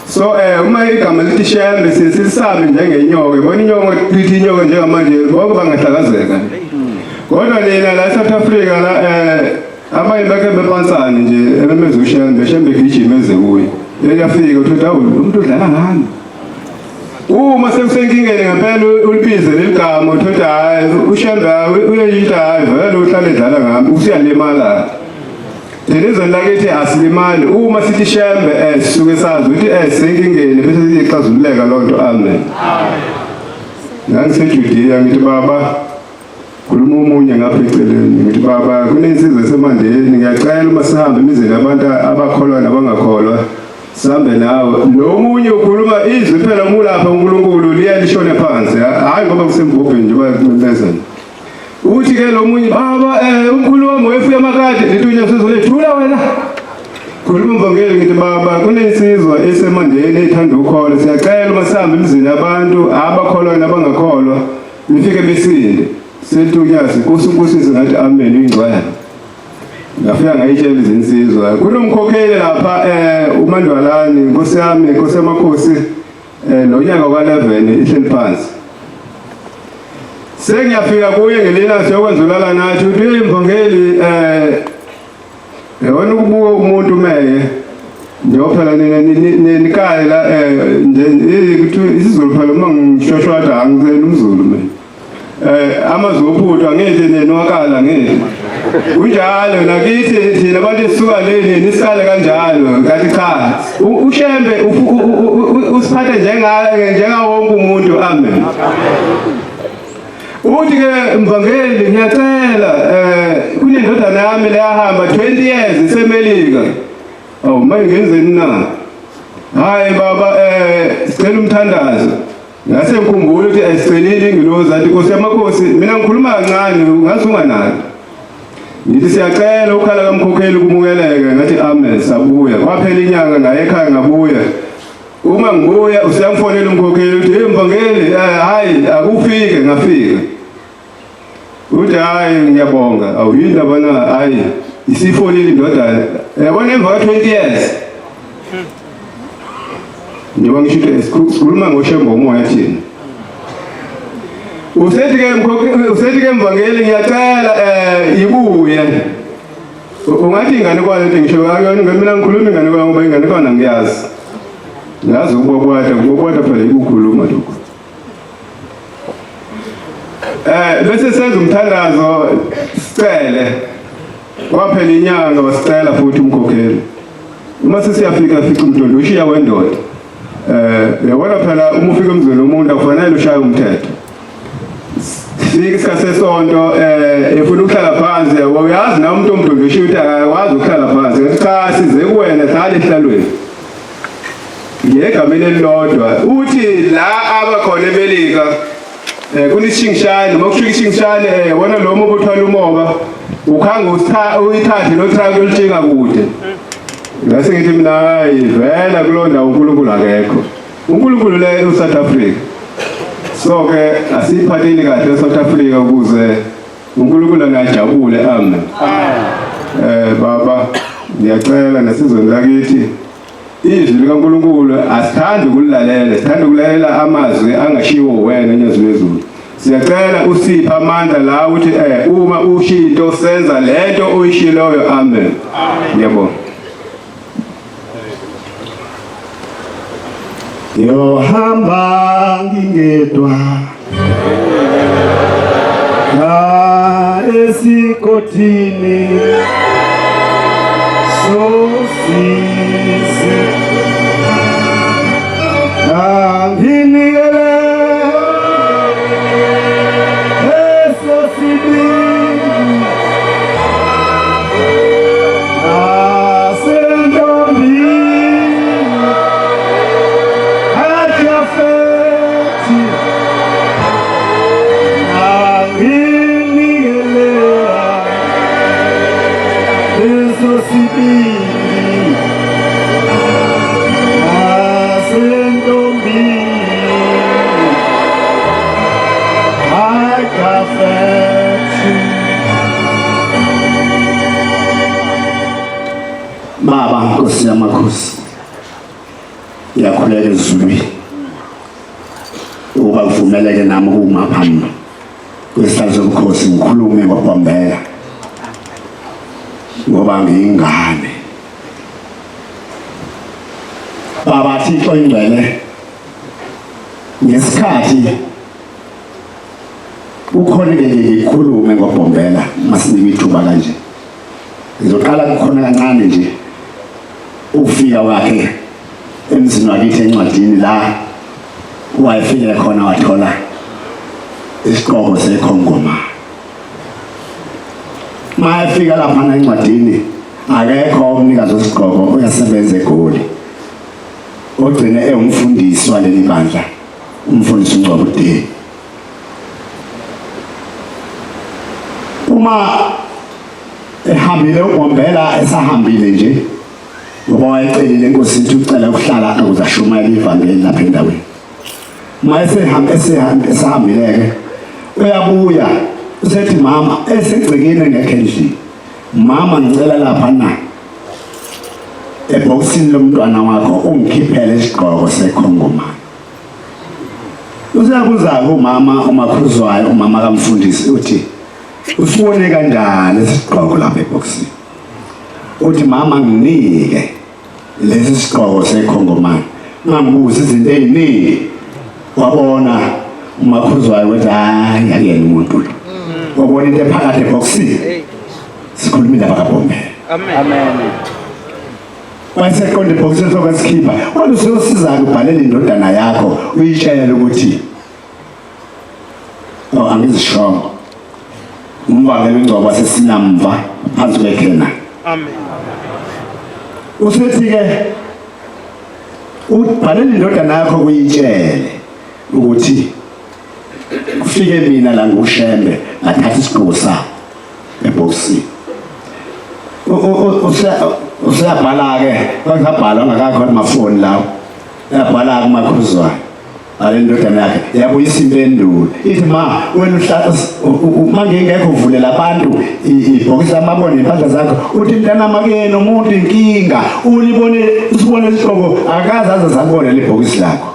So uma igama lithi Shembe sisilisabe njengenyoka, ibona inyoka lithi inyoka njengamanje bonke bangahlakazeka. Kodwa nina la South Africa la abanye bakhe bepansane nje ebemeza uShembe, Shembe gijima eze kuye. Uyafika uthi hawu umuntu udlala ngani? Uma sekusenkingeni ngempela ulibize leli gama uthi hayi uShembe uyeyita hayi vele uhlale edlala ngami usuyalimala. Thina ezweni lakithi asilimali uma sithi Shembe sisuke sazi ukuthi senkingeni bese siyixazululeka loo nto amen. NgangiseJudiya ngithi baba khuluma omunye ngapha eceleni ngithi baba kunensizwa esemandeni ngiyacela uma sihambe emizini abantu abakholwa nabangakholwa sihambe nawe. Lo munye ukhuluma izwi phela umulapha uNkulunkulu liya lishone phansi hayi ngoba kusembhobheni nje bayamemezela. Uthi ke lo munye baba umkhulu wami wayefuya amakati lithi unyasizwe thula wena. Khuluma umvangeli ngithi baba kunensizwa esemandeni ethanda ukholo siyacela uma sihambe emizini abantu abakholwa nabangakholwa nifike besinde. Sethunyasi Nkosi ubusise ngathi amen uyingcwele. Ngafika ngayitshela izinsizwa kunomkhokheli lapha uMandwalani Nkosi yami Nkosi yamakhosi lo nyaka ka-11 ihleli phansi. Sengiyafika kuye ngelina siyokwenza ulala nathi uthi mvangeli yabona ukubuka umuntu meye njengoba phela nina nikale la nje kuthiwa isiZulu phela uma ngishoshwada angisena umZulu mina. Amazwi ophuthu angithi niwakala ngithi. Kunjalo nakithi thina abantu esisuka leni nisikale kanjalo kanti cha uShembe usiphathe njenga wonke umuntu amen. Uthi ke mvangeli ngiyacela kunendodana yami leyahamba 20 years iseMelika. Awu manje ngenzeni na? Hayi baba sicela umthandazo. Ngase ngikhumbula ukuthi asicelile ingilozi athi Nkosi yamakhosi mina ngikhuluma kancane ngathi unganaki. Ngithi siyacela ukhala kamkhokheli kumukeleke ngathi amen sabuya. Kwaphela inyanga ngaye ekhaya ngabuya. Uma ngibuya usiyamfonela umkhokheli uthi hey mvangeli hayi akufike ngafika. Uthi hayi ngiyabonga awuyini labana hayi isifonile indodana. Yabona emva ka 20 years. Njengoba ngisho ukuthi sikhuluma ngoShembe omoya thina. Usethi ke usethi ke mvangeli ngiyacela ibuye. Ungathi inganekwane into ngisho akuyona mina ngikhuluma inganekwane ngoba inganekwane angiyazi. Ngazi ukubwakwata, ukubwakwata phela ikukhuluma lokho. Bese senza umthandazo sicele. Kwaphela inyanga wasicela futhi umkhokheli. Uma sesiyafika fica umdondoshiya wendoda. Eh uyabona phela uma ufika emzini womuntu akufanele ushaye umthetho. Fika isikhathi sesonto eh efuna ukuhlala phansi yabo uyazi na umuntu omdondoshiya ukuthi akakwazi ukuhlala phansi. Ngathi cha size kuwena hlala ehlalweni. Ngegameni elilodwa uthi la abakhona eMelika Eh kunishingishane uma kufika ishingishane eh wona lo mubu uthwala umoba ukhanga uyithathe lo truck uyolitshinga kude. Ngase ngithi mina hayi vela kuloo ndawo uNkulunkulu akekho. uNkulunkulu le uSouth Africa. So ke asiyiphatheni kahle eSouth Africa ukuze uNkulunkulu angajabule amen. Amen. Eh baba ngiyacela nesizweni lakithi Izwi likaNkulunkulu asithandi ukulilalela, sithanda ukulalela amazwi angashiwo wena Nyazi lwezulu. Siyacela usiphe amandla la ukuthi eh uma ushinto senza lento oyishiloyo. Amen. Ngiyabonga. Ngiyohamba ngingedwa la esigodini sosizi anginikele eso sibili nasentombini Ajafethi anginikelela leso sibindi nasentombini Ajafethi. Baba Nkosi yamakhosi Ngiyakhuleka ezulwini ukuba kuvumeleke nami ukuma phambi kwesihlalo sobukhosi ngikhulume ngoBombela ngoba ngiyingane. Baba Thixo ingcwele ngesikhathi ukhona ke ngikhulume ngoBombela masinika ithuba kanje. Ngizoqala kukhona kancane nje ukufika kwakhe emzini wakithi encwadini la wayefike khona wathola isiqoko sekhongoma. Mayefika lapha encwadini akekho umnikazi wesigqoko uyasebenza eGoli ogcine ewumfundisi waleli bandla umfundisi uNgcobo D. Uma ehambile uBombela esahambile nje ngoba wayecelile enkosini ukuthi ucela ukuhlala ukuze ashumayele ivangeli lapha endaweni. Uma esehambe esehambe esahambile-ke uyabuya usethi mama esegcekeni engekho endlini mama ngicela lapha na ebhokisini lomntwana wakho ungikhiphele isigqoko sekhongomane Useyabuza-ke umama uMakhuzwayo, umama kamfundisi, uthi usibone kanjani isigqoko lapha ebhokisini? Uthi mama nginike lesi sigqoko sekhongomane. Ngambuza izinto eziningi. Wabona uMakhuzwayo ukuthi hayi akuyena umuntu lo. Wabona into ephakathi ebhokisini. Sikhuluma indaba kaBhombela. Amen. Wayeseqonda ebhokisini sokwesikhipha. Kodwa usuyosiza-ke ubhalele indodana yakho uyitshele ukuthi oh angizishongo. Umvangeli uNgcobo waseSinamva phansi kwekhena. Amen. Usethi-ke ubhalele indodana yakho kuyitshele ukuthi kufike mina la nguShembe ngathatha isigqoko sami ebhokisini. Useyabhala-ke kwakusabhalwa ngakakho amafoni lawo uyabhala-ke umakhuzwane ale ndodana yakhe yabuyisa impendulo ithi ma wena uhlala uma ngingekho uvulela abantu ibhokisi lamabona impahla zakho uthi mntanami akuyena umuntu inkinga ulibone usibone isihloko akaze aze zakubona lebhokisi lakho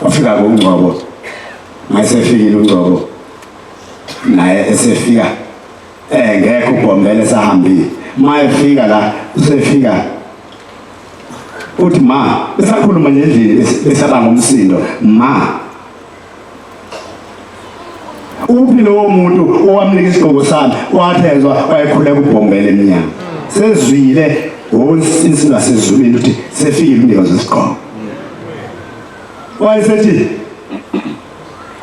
wafika kuNgcobo mayesefikile uNgcobo naye esefika eh ngekho ubhombele sahambile mayefika la usefika uthi ma besakhuluma nje endlini besabanga umsindo ma Uphi lowo muntu owamnika isigqoko sami? Wathezwa wayekhuleka ubhombele emnyango. Sezwile insizwa yasezulwini ukuthi sefikile umnikazi wesigqoko. Wayesethi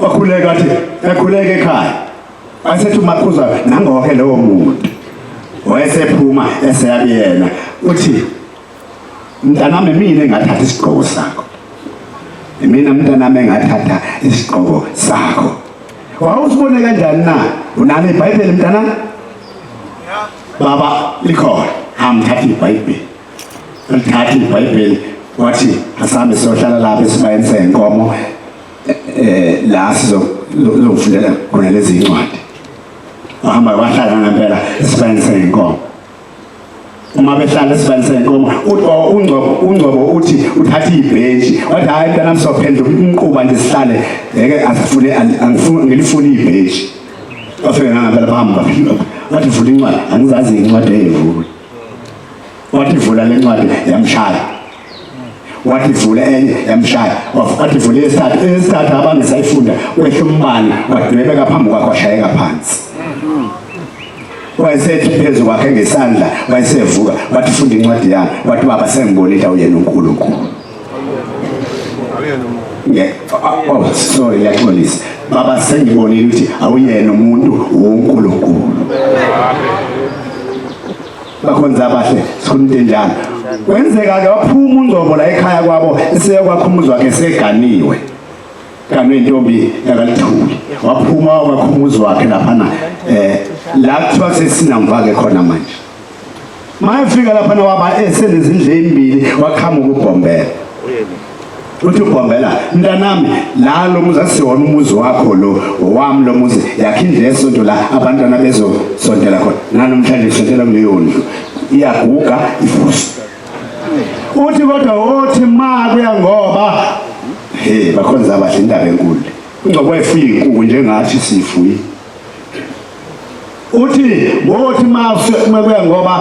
wakhuleka athi ekhuleka ekhaya. Wayesethi uMakhuza nangoke lowo muntu. Wayesephuma eseya kuyena uthi mntanami mina engathatha isigqoko sakho. Mina mntanami engathatha isigqoko sakho. Wawusibone kanjani na? Unalo iBhayibheli mntanami? Baba likhona. Amthatha iBhayibheli. Alithatha iBhayibheli wathi asambe siyohlala lapha esibayeni senkomo eh la sizokufundela khona lezi incwadi. Wahamba wahlala ngempela esibayeni senkomo. Uma behlala esibayeni senkomo uNgcobo uNgcobo uthi uthatha ibhentshi wathi hayi mntanami sophendula umquba nje sihlale ngeke asifune angifuni ngilifuni ibhentshi. Bafike ngempela bahamba wathi vula incwadi angizazi incwadi eyivula. Wathi vula le ncwadi yamshaya. Wathi vula enye yamshaya. Wathi vula eyesithathu eyesithathu abangesayifunda wehla umbani wadwebeka phambi kwakhe washayeka phansi. Wayesethi phezu kwakhe ngesandla wayesevuka wathi funda incwadi yami wathi baba sengibonile awuyena uNkulunkulu. Oh sorry ngiyaxolisa. Baba sengibonile ukuthi awuyena umuntu uNkulunkulu. Bakhonza abahle sikhuluma into enjalo. Kwenzeka ke waphuma uNgcobo la ekhaya kwabo eseyokwakha umuzi wakhe seganiwe. Ganwe intombi yakalithuli. Waphuma wakwakha umuzi wakhe laphana eh la kuthiwa sesinamva ke khona manje. Mayefika laphana waba esenezindlu ezimbili waqhamuka uBhombela. Uthi uBhombela mntanami la lo muzi asiwona umuzi wakho lo owami lo muzi yakhe indlu yesonto la abantwana bezosontela khona nanomhlanje kusontela kuleyo ndlu iyaguga ifusi. Uthi kodwa othi ma kuya ngoba he bakhonza abahle indaba enkulu. Ungcobo wayefuye inkukhu njengathi sifuye. Uthi ngothi ma kuya ngoba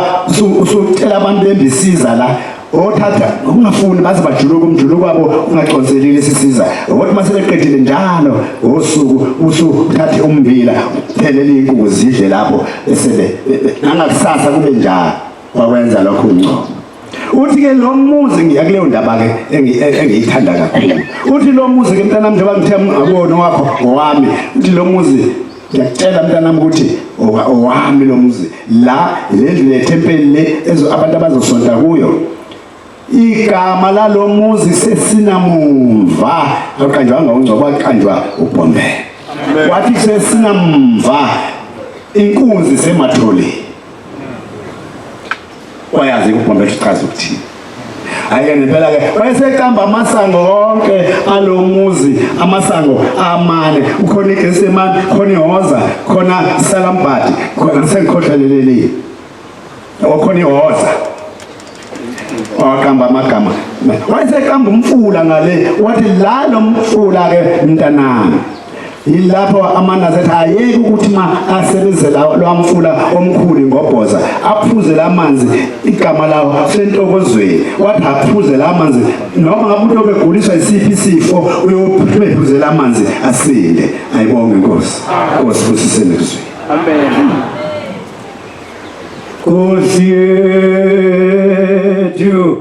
usutshela abantu bembisiza la othatha ungafuni baze bajuluka umjuluko wabo ungaconselile isisiza othi mase beqedile njalo ngosuku usuthathe ummbila uphelele inkukhu zidle lapho bese nangakusasa kube njalo wakwenza lokho uNgcobo. Uthi ke lo muzi ngiya kuleyo ndaba ke engiyithanda kakhulu. Uthi lo muzi ke mntanami njengoba ngithe akuwona wakho owami. Uthi lo muzi ngiyakutshela mntanami ukuthi owami lo muzi la le ndlu yethempeli le abantu abazosonta kuyo. Igama lalo muzi sesinamumva awuqanjwanga uNgcobo waqanjwa uBhombela. Wathi sesinamva inkunzi sematholeni. Wayazi uBhombela uchaza ukuthini. Hhayi-ke ngempela-ke wayeseqamba amasango onke alo muzi amasango amane ukhona iGetsemane khona iHoza khona iSalambhadi khona sengikhohleleleli okhona iHoza waqamba amagama wayeseqamba umfula ngale wathi la lo mfula ke mntanami yilapho amaNazaretha ayeke ukuthi ma asebenzela lwamfula omkhulu ingobhoza aphuze lamanzi igama lawo sentokozweni wathi aphuze lamanzi noma ngabe umuntu obeguliswa isiphi isifo uyophuze lamanzi asinde. Ayibonge inkosi. Nkosi busisene kuzweni. Amen. Nkosi yethu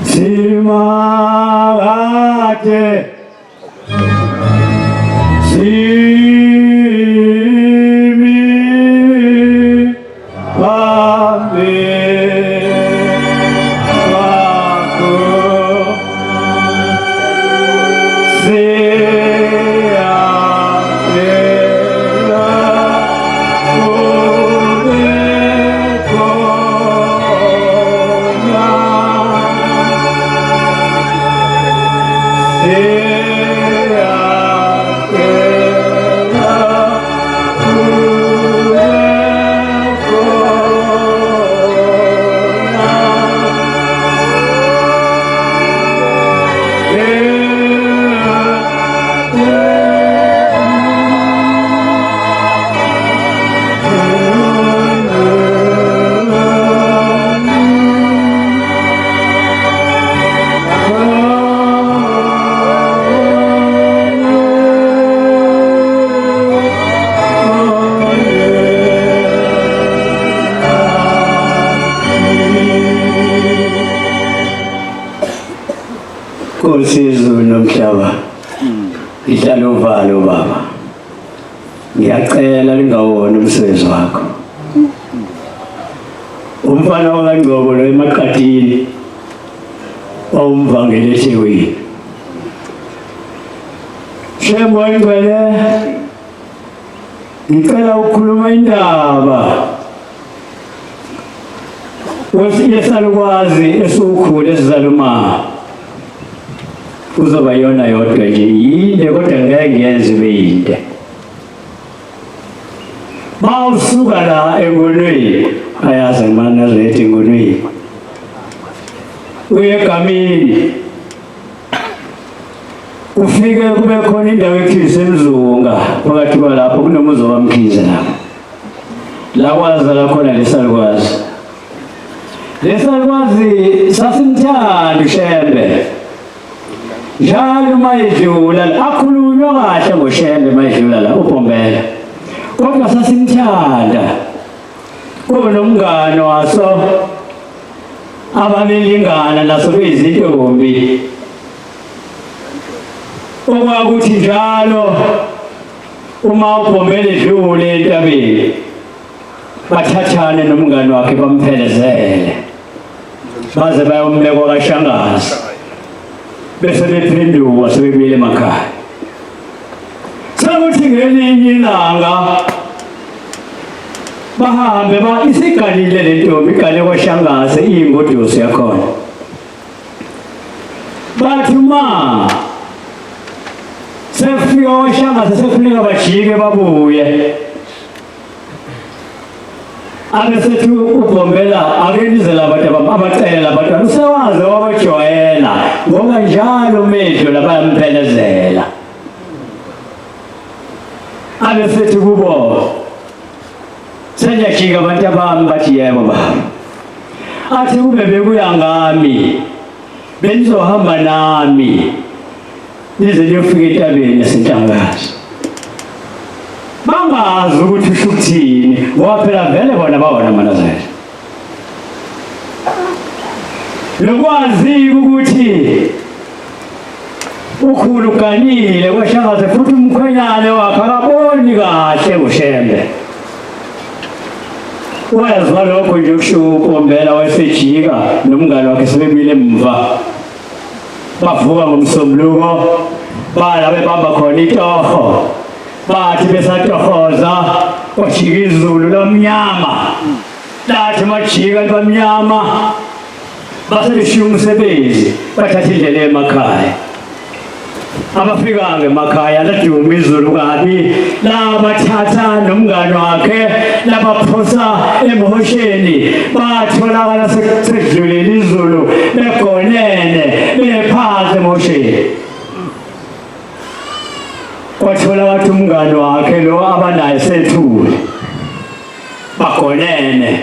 simakade simi phambi kwakho siyacela ube khona. Nkosi yezulu nomhlaba. Ngihlala uvalo baba. Ngiyacela lingawona umsebenzi wakho. Umfana wakaNgcobo lo emaqadini wawumvangeli eThekwini. Shembe oyingcwele ngicela ukukhuluma indaba yesalukwazi esiwukhulu esizaluma kuzoba yona yodwa nje yinde kodwa ngeke ngiyenze ibe yinde bawusuka la engonweni ayazi ngimanazaretha engonweni uye egamini kufike kube khona indawo ekuthiwa isemzunga phakathi kwalapho kunomuzi wamkhize lapho la kwazala khona lesalukwazi lesalukwazi sasimthanda ushembe njalo uma edlula akhulunywa kahle ngoshembe uma edlula la ubhombela kodwa sasimthanda kube nomngane waso ababelingana naso beyizintombi okwakuthi njalo uma ubhombela edlule entabeni bathathane nomngane wakhe bamphelezele baze bayombekwa kaShangazi bese bephenduka sebebuyele emakhaya sekuthi ngelinye ilanga bahambe ba isiganile le ntombi igane kwaShangazi iyingoduso yakhona bathi ma sekufika oShangazi sekufuneka bajike babuye ake sethi ugombela ake nize labantu abacela abantwana usewaze wabajwayela ngoba njalo medlo labayamphelezela ake sethi kubo sengiyajika abantu abami bathi yebo baba athi kube bekuya ngami benizohamba nami nize niyofika entabeni yasentangazi bangazi ukuthi usho ukuthini ngoba phela vele bona bawona amanazela lokwazi ukuthi ukhulu uganile kwashakaze futhi umkhwenyane wakhe akaboni kahle ngoshembe wezwa lokho nje kushiwo ukombela wayesejika nomngane wakhe sebebuyele emva bavuka ngomsombuluko bala bebamba khona itoho bathi besatohoza kwajika izulu lomnyama lathi majika libamnyama base beshiya umsebenzi bathatha indlela emakhaya abafikanga emakhaya laduma izulu kabi labathatha nomngane wakhe labaphosa emhosheni batholakala sekudlulile izulu begonene bephansi emhosheni kwathola wathi umngane wakhe lo abanaye sethule bagonene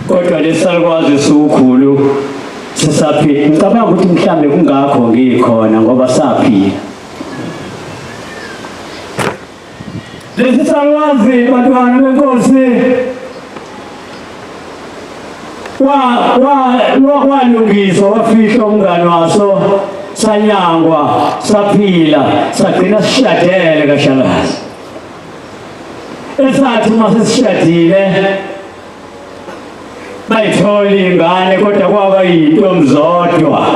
kodwa lesalukwazi siwukhulu sisaphila ngicabanga ukuthi mhlambe kungakho ngikhona ngoba saphila lesi salukwazi bantwana benkosi walungiswa wafihlwa umngane waso sanyangwa saphila sagcina sishadele kashakazi esathi uma sesishadile bayithola ingane kodwa kwaba yintombi zodwa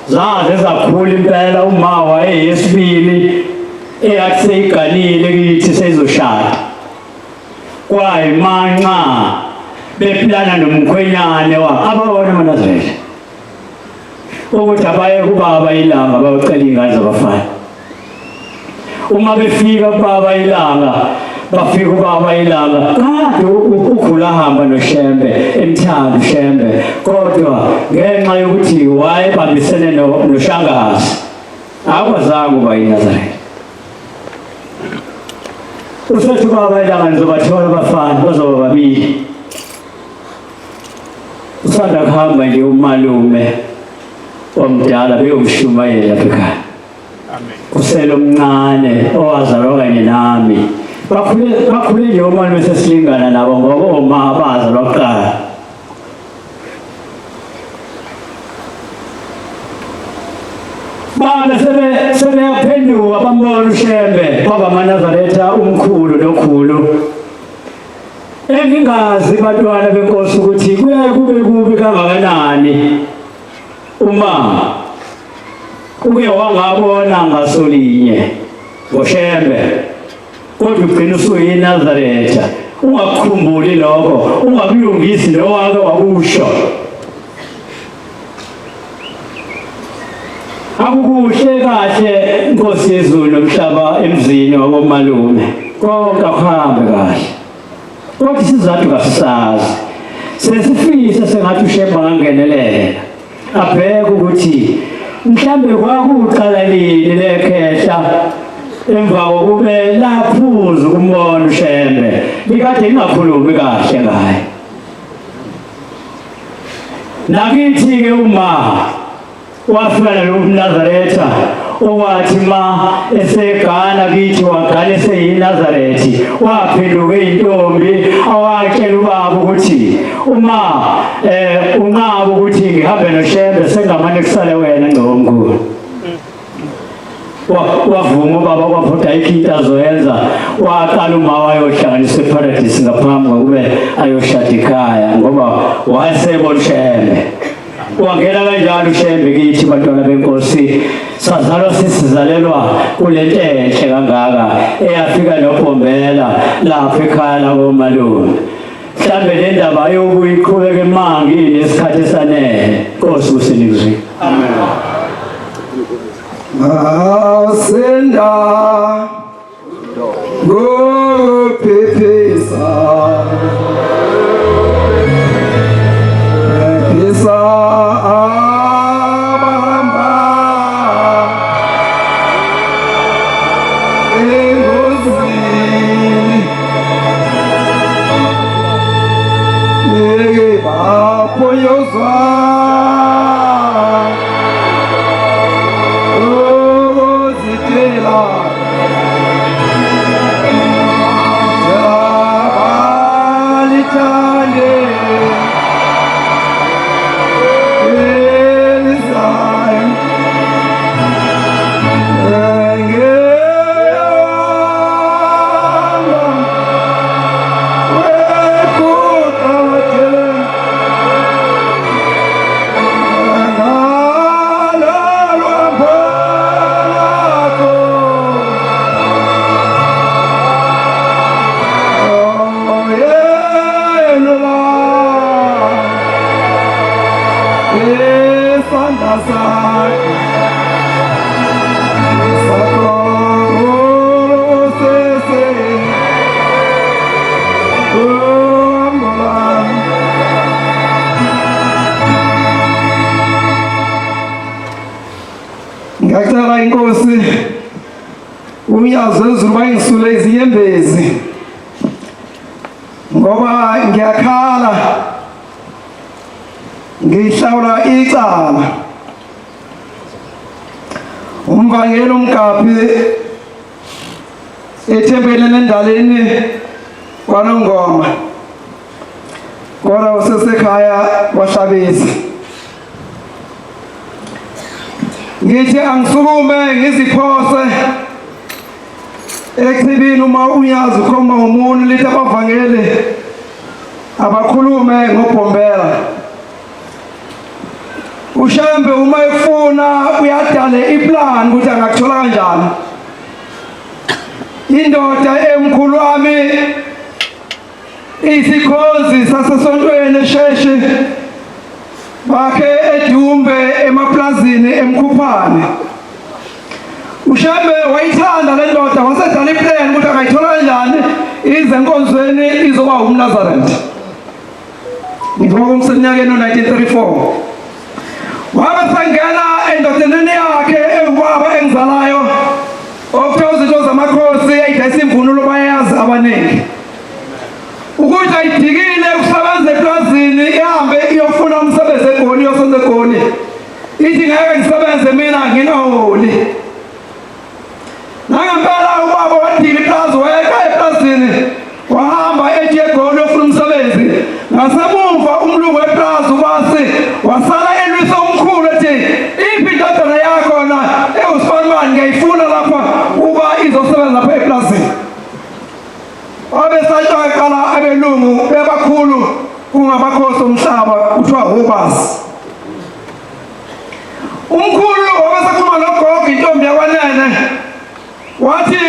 zaze zakhula impela uma wayeyesibili eyathi seyiganile kithi seyizoshada kwayimanxa beplana nomkhwenyane wa abawona amanazareth ukuthi abaye kubaba ilanga bayocela iy'ngane zabafana uma befika kubaba ilanga bafika ubaba ilanga kade ukhula hamba noshembe emthanda ushembe kodwa ngenxa yokuthi wayebambisene noshangazi akwazanga uba yinazaretha usethi ubaba ilanga nizobathola abafana bazoba babili usanda kuhamba nje umalume omdala beyomshumayela lapha ekhaya usele omncane owazalwa kanye nami bakhule bakhule nje omalume sesilingana nabo ngoba oma bazalwa kuqala Babe sebe sebeyaphenduka bambona uShembe baba amaNazaretha umkhulu nokhulu. Engingazi bantwana benkosi ukuthi kuyaye kube kubi kangakanani uma uke wangabona ngasolinye ngoShembe kodwa ugcina usuyiNazaretha ungakukhumbuli lokho ungakulungisi lowake wakusho. Akukuhle kahle Nkosi yezulu nomhlaba emzini wakomalume konke akuhambe kahle kodwa isizathu kasisazi sesifise sengathi uShembe angangenelela abheke ukuthi mhlambe kwakuqala nini lekhehla emva kokube laphuza ukumbona uShembe likade lingakhulumi kahle ngaye. Nakithi-ke uma wafika nalo mNazaretha owathi ma esegana kithi wagana eseyiNazarethi waphenduka intombi awatshela ubaba ukuthi uma eh unqaba ukuthi ngihambe noShembe sengamane kusale wena ngcomkhulu. Wavuma ubaba kwaphoda ayikho into azoyenza waqala uma wayohlanganisa eparadise ngaphambi kokube ayoshada ekhaya ngoba wayesebona uShembe. Wangena kanjalo uShembe kithi bantwana benkosi sazalwa sisizalelwa kule nto enhle kangaka eyafika noBhombela lapha ekhaya lakomalume. Mhlambe le ndaba ayobuye iqhubeke mangi nesikhathi esanele. Nkosi kuseningizimu. Amen. Ngasinda ngokuphephisa phephisa abahamba engozini ngeke baphoyozwa ukuzitshela balithande elizayo Isandla sakho Ngiyacela inkosi umyazi wezulu bayingisule izinyembezi ngoba ngiyakhala ngihlawula icala. Umvangeli umgaphi ethempelini endalini kwaNongoma kodwa usesekhaya kwaHlabisa. Ngithi angisukume ngiziphose echibini uma unyazi ukhomba ngomuntu lithi abavangeli abakhulume ngobhombela. uShembe uma efuna uyadale iplan ukuthi angakuthola kanjani. Indoda emkhulu wami isikhonzi sasesontweni esheshi bakhe eDumbe emaplazini eMkhuphane. UShembe wayithanda le ndoda wasedala iplan ukuthi angayithola kanjani ize enkonzweni izoba umNazaretha. Ngivuka kumseminyakeni o-1934 wabe sengena endodaneni yakhe engubaba engizalayo okuthiwa izinto zamakhosi ayidayisa imvunulo bayayazi abaningi ukuthi ayidikile ukusebenza eplazini ihambe iyofuna umsebenzi eGoli iyosenza eGoli ithi ngeke ngisebenze mina ngingaholi. Nangempela ubaba wadila iplazi wayeka eplazini wahamba ethi eGoli ofuna umsebenzi. Ngasemuva umlungu weplazi ubasi wasala elwisa umkhulu ethi iphi indodana Babesatshaqala abelungu bebakhulu kungamakhosi omhlaba kuthiwa hobasi. Umkhulu wabesekhuluma nogogo intombi yakwanene wathi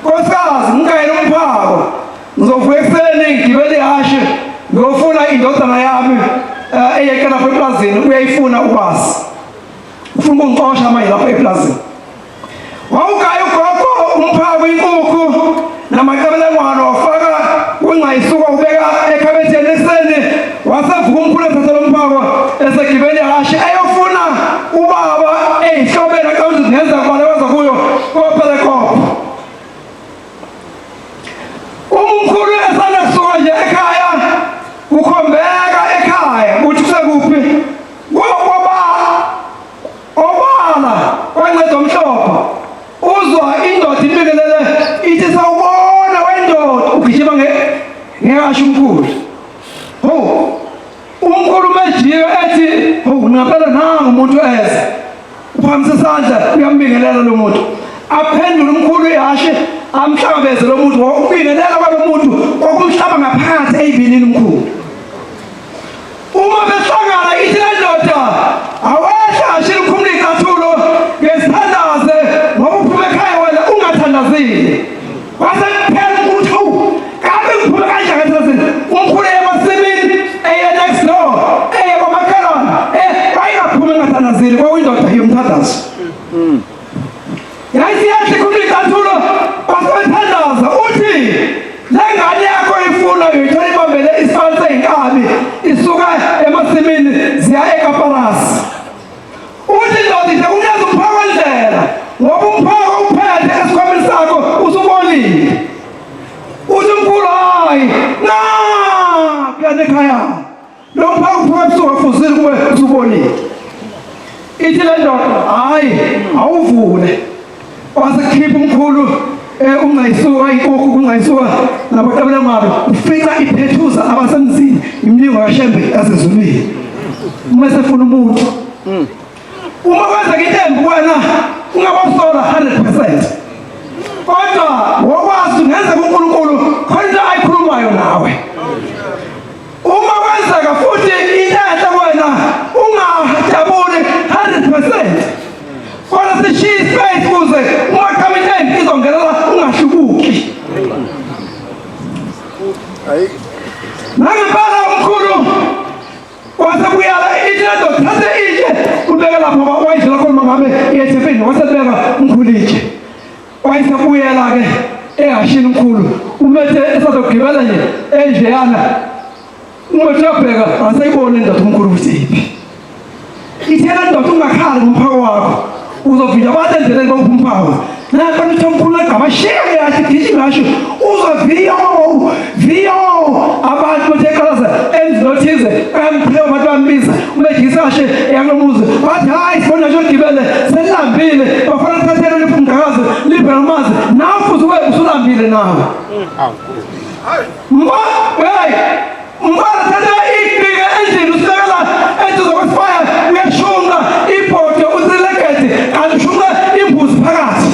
nkosikazi ngikayela umphako ngizovuka ekuseni ngigibele ihhashi ngiyofuna indodana yami eh, eyeke lapha eplazini uyayifuna ukwazi ufuna ukungixosha manje lapha eplazini wawugaya ugogo umphako inkukhu namaqebelengwane wafaka kungcayisuka ubeka ekhabetheni ekuseni wasevuka umkhulu ethatha lo mphako esegibele ihhashi eyofuna ubaba eyihlobela xa uthi ngenza kubala waza kuyo kopelekopho umkhulu esanda kusuka nje ekhaya kukhombeka ekhaya ukuthi kusekuphi koba obala kwanceda omhlophe uzwa indoda ibikelele ithi sawubona wendoda ugijima ngekasho umkhulu ho umkhulu mejika ethi ho ngempela nangu umuntu eze uphakamisa isandla uyambingelela lo muntu aphendule umkhulu ihashe amhlangabeze lo muntu ubingelela kwalo muntu kwakumhlaba ngaphakathi eyibinini umkhulu uma behlangana ithi le ndoda awehla ashile ukhumula icathulo ngesithandaze ngoba uphuma ekhaya wena ungathandazile kwase kuphela ukuthi hawu kabe ngiphume kanjani ethandazile umkhulu emasimini eye next door eye kwamakhelwane eh wayengaphumi engathandazile kwakuyindoda yomthandazo Yayisiyahle khuluma icathulo wasebethandaza uthi le ngane yakho ifuna uyithola ibambele isibani seyinkabi isuka emasimini ziya ekaparasi uthi ndoda nje kunikeza umphako wendlela ngoba umphako uphethe esikhwameni sakho usubonile uthi mkhulu hayi nakuyana ekhaya Lo mphako uphuma ebusuku afuzile kube usubonile. Ithi le ndoda hayi awuvule. Wasekhipha umkhulu eh ungayisuka inkukhu kungayisuka nabaqabela ngabo ufica iphethuza abasemzini imilingo kaShembe yasezulwini. Uma sefuna umuntu. Uma kwenzeka into embi kuwena ungabasola 100%. Kodwa wokwazi ngenzeka uNkulunkulu khona into ayikhulumayo nawe. Uma kwenzeka futhi into enhle kuwena ungajabuli 100%. Kodwa sishiye ispace kuze uma qhamuka into embi izongenela ungahlubuki. Nangempela umkhulu wasebuyela ithi lento thathe itshe ubeke lapho wayidlela khona ngabe iyethempini wasebeka umkhulu itshe wayesebuyela-ke ehashini umkhulu umethe esazogibela nje enjeyana umethe uyabheka aseyibone indoda umkhulu ukuthi iphi ithe le ndoda ungakhali ngomphako wakho uzovinja abantu endleleni bakupha umphako nakho nithi omkhulu agqaba shiya ke yathi gijima yasho uzwa viyo viyo abantu bethe qalaza emzini othize bayampheka abantu bambiza umejisa ashe eyakulomuzi bathi hayi sibona nje ogibele selilambile bafana thathele liphumgakazi libheka amanzi nawe futhi ube usulambile nawe mba hey mfana thatha ibhike endlini usibekela eduze kwesibaya uyashunqa ibhodo usilegede kanti ushunqa imbuzi phakathi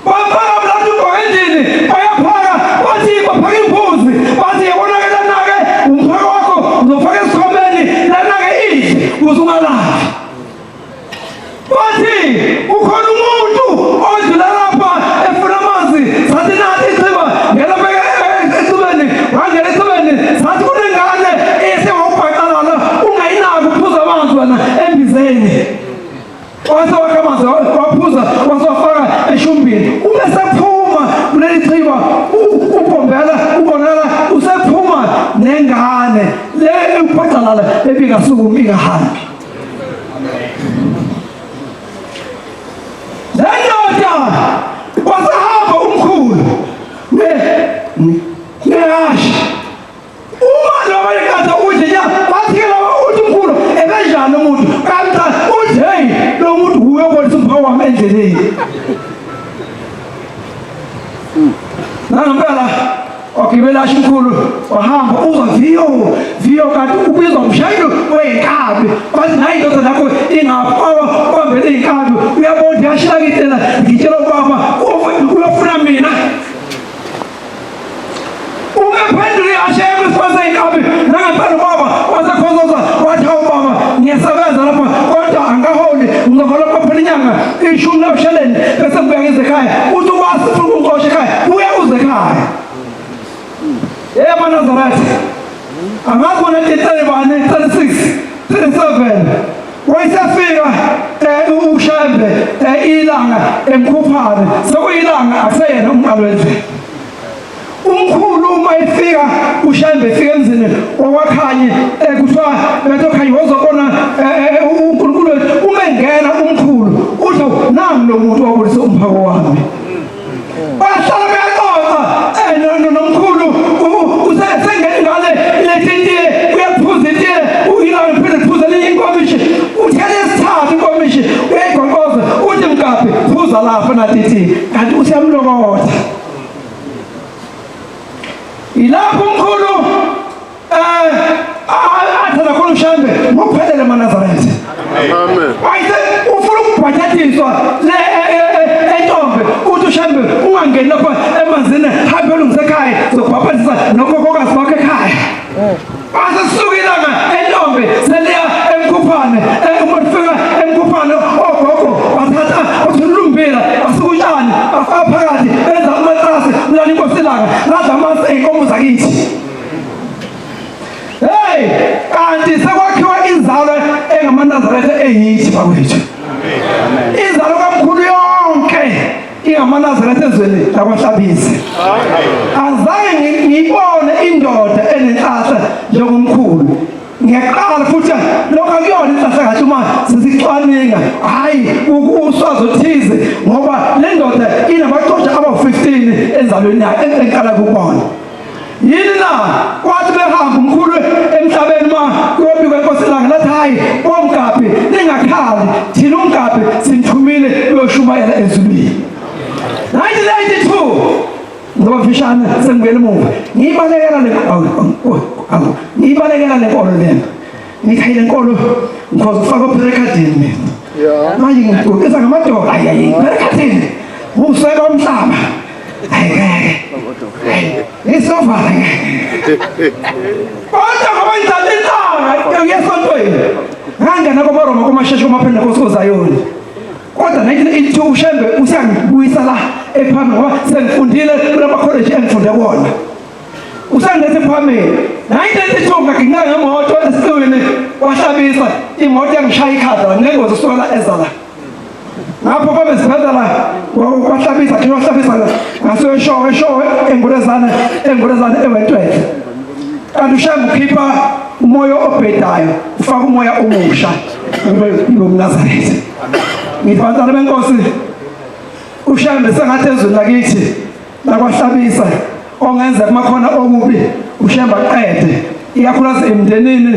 Bafaka mlatu ugqoke endlini bayaphaka bathi baphaka imbuzi bathi yabona ke lana-ke umphako wakho uzofaka esikhwameni lana-ke idle ukuze ungalali bathi ukhona umuntu odlula lapha efuna amanzi sathi nathi ichiba ngena ecibeni wangena ecibeni sathi kunengane esewawubhaqalala ungayinaki uphuza amanzi wena embizeni wase wakha amanzi waphuza wase wafaka eshumbini uma sephuma kuleli chiba ubhombela ubonakala usephuma nengane le ubhaqalala ebingasukumi ingahambi Le ndoda wasahamba umkhulu ngehashi uma laba iqatha udle nya bathi ke laba uthi umkhulu ebenjani umuntu kanti uthi hey lo muntu uyobonisa umphako wami endleleni nangempela wagibela asho umkhulu wahamba uzwa viyo viyo kanti ubizwa umshayeli weyinkabi bathi nayi indoda yakho ingafawa ubambele iy'nkabi uyabona yashila ngitshela ngitshela ubaba uyofuna mina Ishumi lawusheleni bese ngibuya ngize ekhaya. Uthi ukwazi ufuna ukungixosha ekhaya, buya uze ekhaya. Yebo Nazaretha. Angazi bona 31, 36, 37. Wayesefika uShembe ilanga emkhuphane. Sekuyilanga akuseyena umqalo wendlela. Umkhulu uma efika uShembe efika emzini wakwaKhanye kuthiwa bethu Khanye wozobona uNkulunkulu wethu. Uma engena umkhulu usho nangu lo muntu wabulisa umphako wami. Bahlala beyaxoxa nomkhulu usengene ngale lethe itiye uyaphuza itiye uyilanga phinde phuza elinye inkomishi uthele isithathu inkomishi uyayigoqoza uthi mkaphi phuza lapha nathi itiye kanti useyamlokotha. Yilapho umkhulu athatha khona uShembe ngokuphelele emaNazaretha. Amen. Wayese ufuna ukubhajadiswa le entombi uthi uShembe ungangeni lapha emanzini hambe olungise ekhaya zobhabhadisa nokhokhokazi bakho ekhaya. Asisuka ilanga entombi seliya emkhuphane uma lifika emkhuphane ogogo bathatha bathulula umbila basuka utshani bafaka phakathi benza amatrasi lana inkosi ilanga ladla amasi ey'nkomo zakithi. Hey, kanti sekwakhiwa inzalo engamaNazaretha eyithi bakwethu. Inzalo kamkhulu yonke ingamaNazaretha ezweni lakwaHlabisa. Azange ngiyibone indoda enenhlanhla njengomkhulu. Ngiyaqala futhi lokho akuyona inhlanhla kahle uma sesicwaninga hayi uswazi othize ngoba le ndoda inabaqotsha abawu-15 enzalweni yayo engiqala kubona. Yini na? Kwathi behamba umkhulu emhlabeni uma kuyobikwa inkosi ilanga lathi hayi omgabhi ningakhali thina umgabhi simthumile uyoshumayela ezulwini. 1982 ngoba mfishane sengibuyela emuva ngiyibalekela le awu ngiyibalekela le nkolo lena ngithi hayi le nkolo ngikhoza ukufaka opherekhadini mina manje ngiguqisa ngamadola hayi hayi pherekhadini useka umhlaba hayi ngeke ngisovala ngeke kodwa ngoba ngidlala inhlanga ngiyesontweni ngangena komaroma komasheshe komaphentekoste kozayoni Kodwa 1982 uShembe usangibuyisa la ephambili ngoba sengifundile kulamakholeji engifunde kuwona. Usangilethe phambili. 1982 ngaginqika ngemoto esiqiwini wahlabisa imoto yangishaya ikhanda ngengozi usukela eza la. Ngapho babe sibhedlela kwahlabisa khe wahlabisa ngaseshowe eshowe engurezane engurezane ewentwethe. Kanti uShembe ukhipha umoya obhedayo ufaka umoya omusha ube ngumNazaretha. Ngithi bantwana benkosi uShembe sengathi ezweni lakithi lakwahlabisa ongenzeka kumakhona okubi uShembe aqede ikakhulukazi emndenini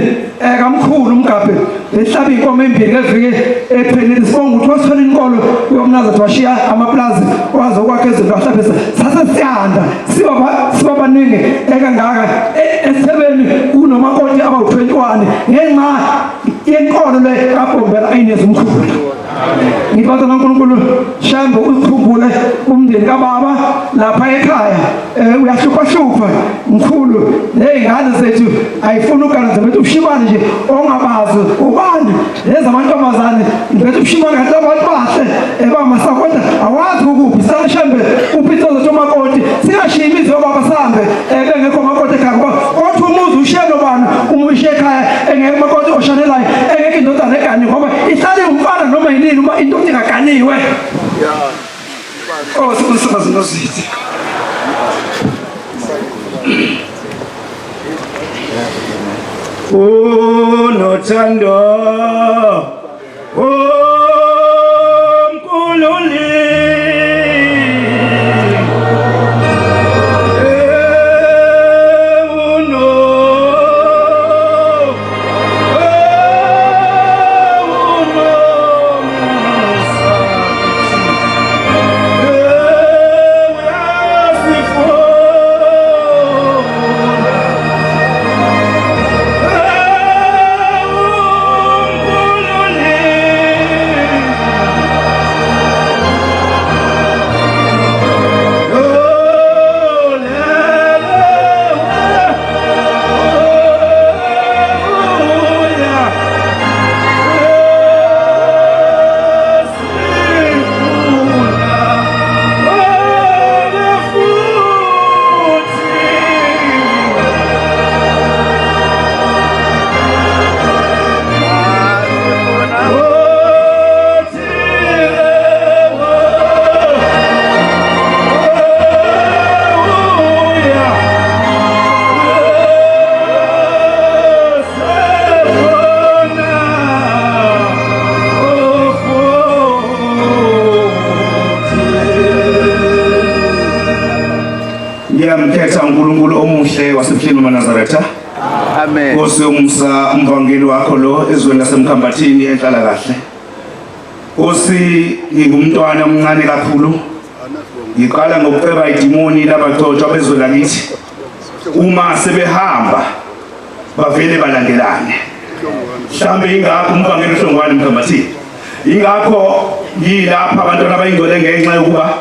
kamkhulu umgabhi behlaba inkomo embili ngeviki ephelile sibonga ukuthi wasithola inkolo yomnazathi washiya amaplazi waze okwakhe ezweni wahlabisa sase siyanda siba baningi ekangaka esithebeni kunomakoti abawu-21 ngenxa yenkolo le kaBhombela ayineza umkhulu. Ngibonga uNkulunkulu Shembe ukhumbule umndeni kababa lapha ekhaya uyahlupha hlupha mkhulu nezingane zethu ayifuni ugana zebethu ubushimane nje ongabazi ubani lezi amantombazane ngibethu ubushimane kanti abantu bahle ebamasa kodwa awazi ukuphi sicela Shembe uphi zethu omakoti singashiyi imizi yobaba sihambe bengekho omakoti ekhaya ngoba kodwa umuzi ushiye nobani uma ushiye ekhaya engekho umakoti oshanelayo engekho indodana egani ngoba ihlale umfana noma yinini uma indoda ingaganiwe. Oh sibusisa zinto zithi. Unothando omkhululi Ngiyamkhetha uNkulunkulu omuhle wasebuhleni bamaNazaretha. Amen. Nkosi yomusa umvangeli wakho lo ezweni lasemkhambathini enhlala kahle. Nkosi ngingumntwana omncane kakhulu. Ngiqala ngokuceba idimoni labagcotshwa bezwe lakithi. Uma sebehamba bavele balandelane. Mhlambe ingakho umvangeli uHlongwane emkhambathini. Ingakho ngilapha abantwana abayingcwele ngenxa yokuba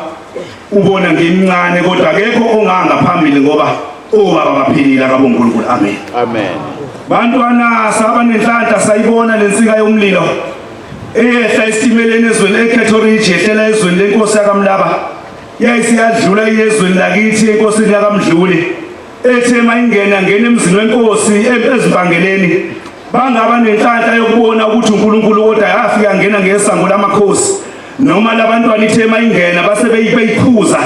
ubona ngimncane kodwa akekho onganga phambili ngoba obaba baphilile akabonkulunkulu. Amen. Amen. Bantwana saba nenhlanhla sayibona lensika yomlilo eyehla esitimeleni ezweni eCato Ridge yehlela ezweni lenkosi yakamlaba yayisiyadlula iyezweni lakithi enkosini yakamdluli ethe mayingena ngena emzini wenkosi ezimbangeleni bangaba nenhlanhla yokubona ukuthi uNkulunkulu kodwa yafika ngena ngesango lamakhosi noma labantwana ithe mayingena base beyiphuza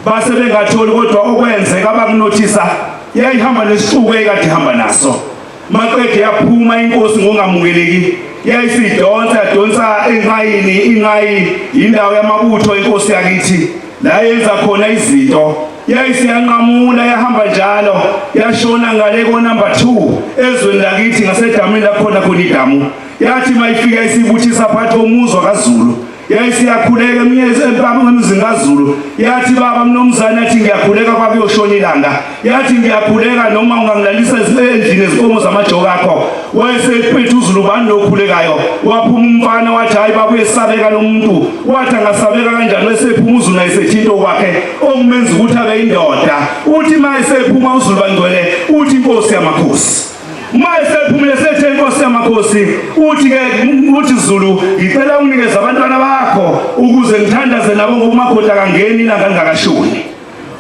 base bengatholi kodwa okwenzeka bakunothisa yayihamba nesixuku eyikade ihamba naso maqede yaphuma inkosi ngongamukeleki yayisidonsa yadonsa enqayini inqayi indawo yamabutho inkosi yakithi la yenza khona izinto yayisiyanqamula yahamba njalo yashona ngale ko number 2 ezweni lakithi ngasedamini lakhona khona idamu yathi mayifika isibuthisa phakathi komuzi wakaZulu yayisiyakhuleka emzini kaZulu yathi baba mnumzane yathi ngiyakhuleka kwakuyoshona ilanga yathi ngiyakhuleka noma ungangilalisa endlini ezinkomo zamajoka akho wayesephethe uZulu bani lokhulekayo waphuma umfana wathi hayi baba uyesabeka lo muntu wathi angasabeka kanjani wesephuma uZulu nayesethinto kwakhe okumenza ukuthi abe indoda uthi uma esephuma uZulu bangcwele uthi inkosi yamakhosi uma esephumile sethe inkosi yamakhosi uthi ke uthi Zulu ngicela unginikeze abantwana bakho ukuze ngithandaze nabo ngoba umakoti akangeni ilanga lingakashoni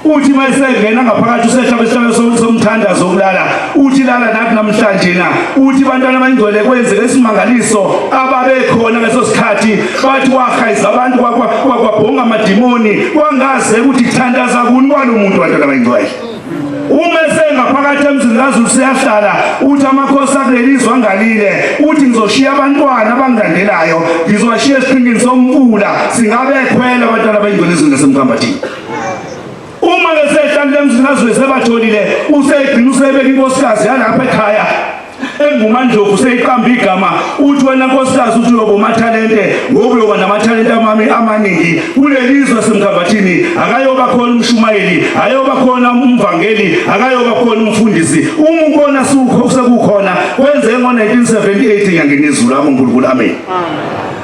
uthi uma esengena ngaphakathi usehlaba isihlalo somthandazo okulala uthi lala nathi namhlanje na uthi bantwana abangcwele kwenzeke isimangaliso ababekhona ngaleso sikhathi bathi wahayiza abantu kwabhonga amadimoni kwangaze ukuthi kuthandaza kuni kwalo muntu bantwana abangcwele uma esengaphakathi emzini kaZulu seyahlala uthi amakhosi akuleli zwe angalile uthi ngizoshiya abantwana abangilandelayo ngizowashiya esiqhingini somfula singabe ekhwela abantwana abayingcwele ezweni lasemkhambathini uma besehlalile emzini kaZulu sebatholile usegcina usebeka inkosikazi yalapha ekhaya enguMandlovu seyiqamba igama uthi wena nkosikazi uthi uyoba umathalente ngoba uyoba namathalente amami amaningi kuleli zwe semkhambathini akayoba khona umshumayeli ayoba khona umvangeli akayoba khona umfundisi uma ubona sekukhona kwenzeke ngo-1978 ngiyangena izulu abo uNkulunkulu amen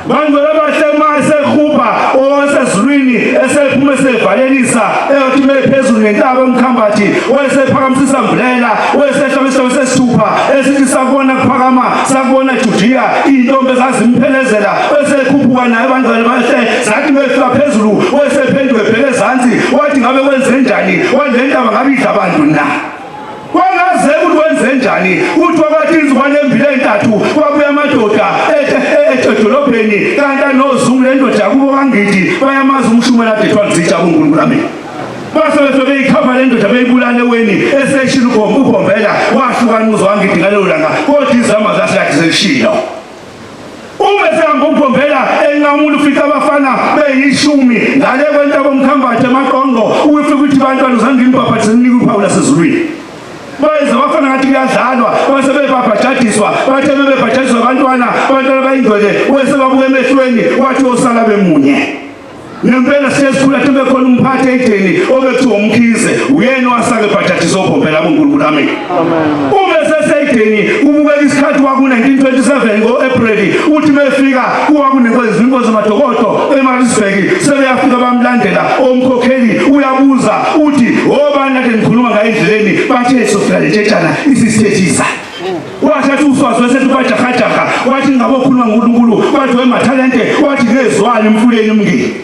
Bangcwele abahle uma esehuba owasezulwini esephuma esevalelisa eyothi uma ephezulu ngentaba emkhambathi wayesephakamisa isambulela wayesehlaba isihloko sesithupha esithi sakubona kuphakama sakubona Judiya iy'ntombi ezazimphelezela wesekhuphuka naye bangcwele bahle zathi befika phezulu wayesephenduka ebheke ezansi wathi ngabe kwenze njani wathi le ntaba ngabe idla abantu na Kwangaze ukuthi wenze njani kuthiwa kwathi inzukwane embili ey'ntathu kwabuya amadoda edolobheni kanti anozungu le ndoda yakubo kangidi bayamazi umshumela ade kuthiwa ngizitsha kunkulunkulu amen base bese beyikhapha le ndoda beyibulala eweni eseshilo ugombela wahlukana umuzwa wangidi ngalelo langa kodwa izama zasikade seshilo Uma esehamba uMphombela enqamula ufica abafana beyishumi ngale kwentaba umkhambathi emaqongo uyofika ukuthi bantwana uzange ngimbhabhatise nginike uphawu lasezulwini. Bayeza abafana ngathi kuyadlalwa base bebhabhajadiswa bathe bebebhajadiswa abantwana abantwana bayingcwele wesebabuka emehlweni wathi osala bemunye. Ngempela siyesikhula thembe khona umphathi eyideni obekuthiwa umkhize uyena owasake bhajadisa obhombela kuNkulunkulu amen. Uma eseseyideni ubukeka isikhathi kwaku-1927 ngo-April uthi mefika kuwakunenkosi inkosi madokodo eMaritzburg sebeyafika bamlandela omkhokheli uyabuza uthi obani kade ngikhuluma ngayo endleleni bathe sofika lentshetshana isisithethisa wathatha uswazi wesethi kwajahajaha wathi ngabokhuluma ngoNkulunkulu wathi wemathalente wathi ngezwani emfuleni umngeni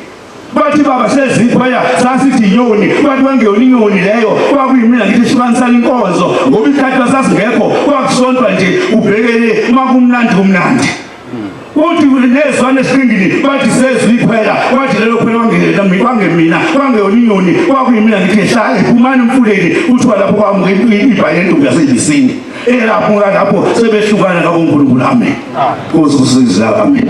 bathi baba seziphaya sasithi inyoni bathi kwangeyona inyoni leyo kwakuyimina ngithi hlukanisani inkonzo ngoba isikhathi basasingekho kwakusontwa nje ubhekele uma kumnandi kumnandi uthi nezwane esiqingini bathi sezwe ikhwela wathi lelo khwela kwangemina kwangeyona inyoni kwakuyimina ngithi hlale phumani emfuleni kuthiwa lapho kwamuka ibhayi lentombi yasebisini elapho lapho sebehlukana kabonkulunkulu amen kuze kusiza amen.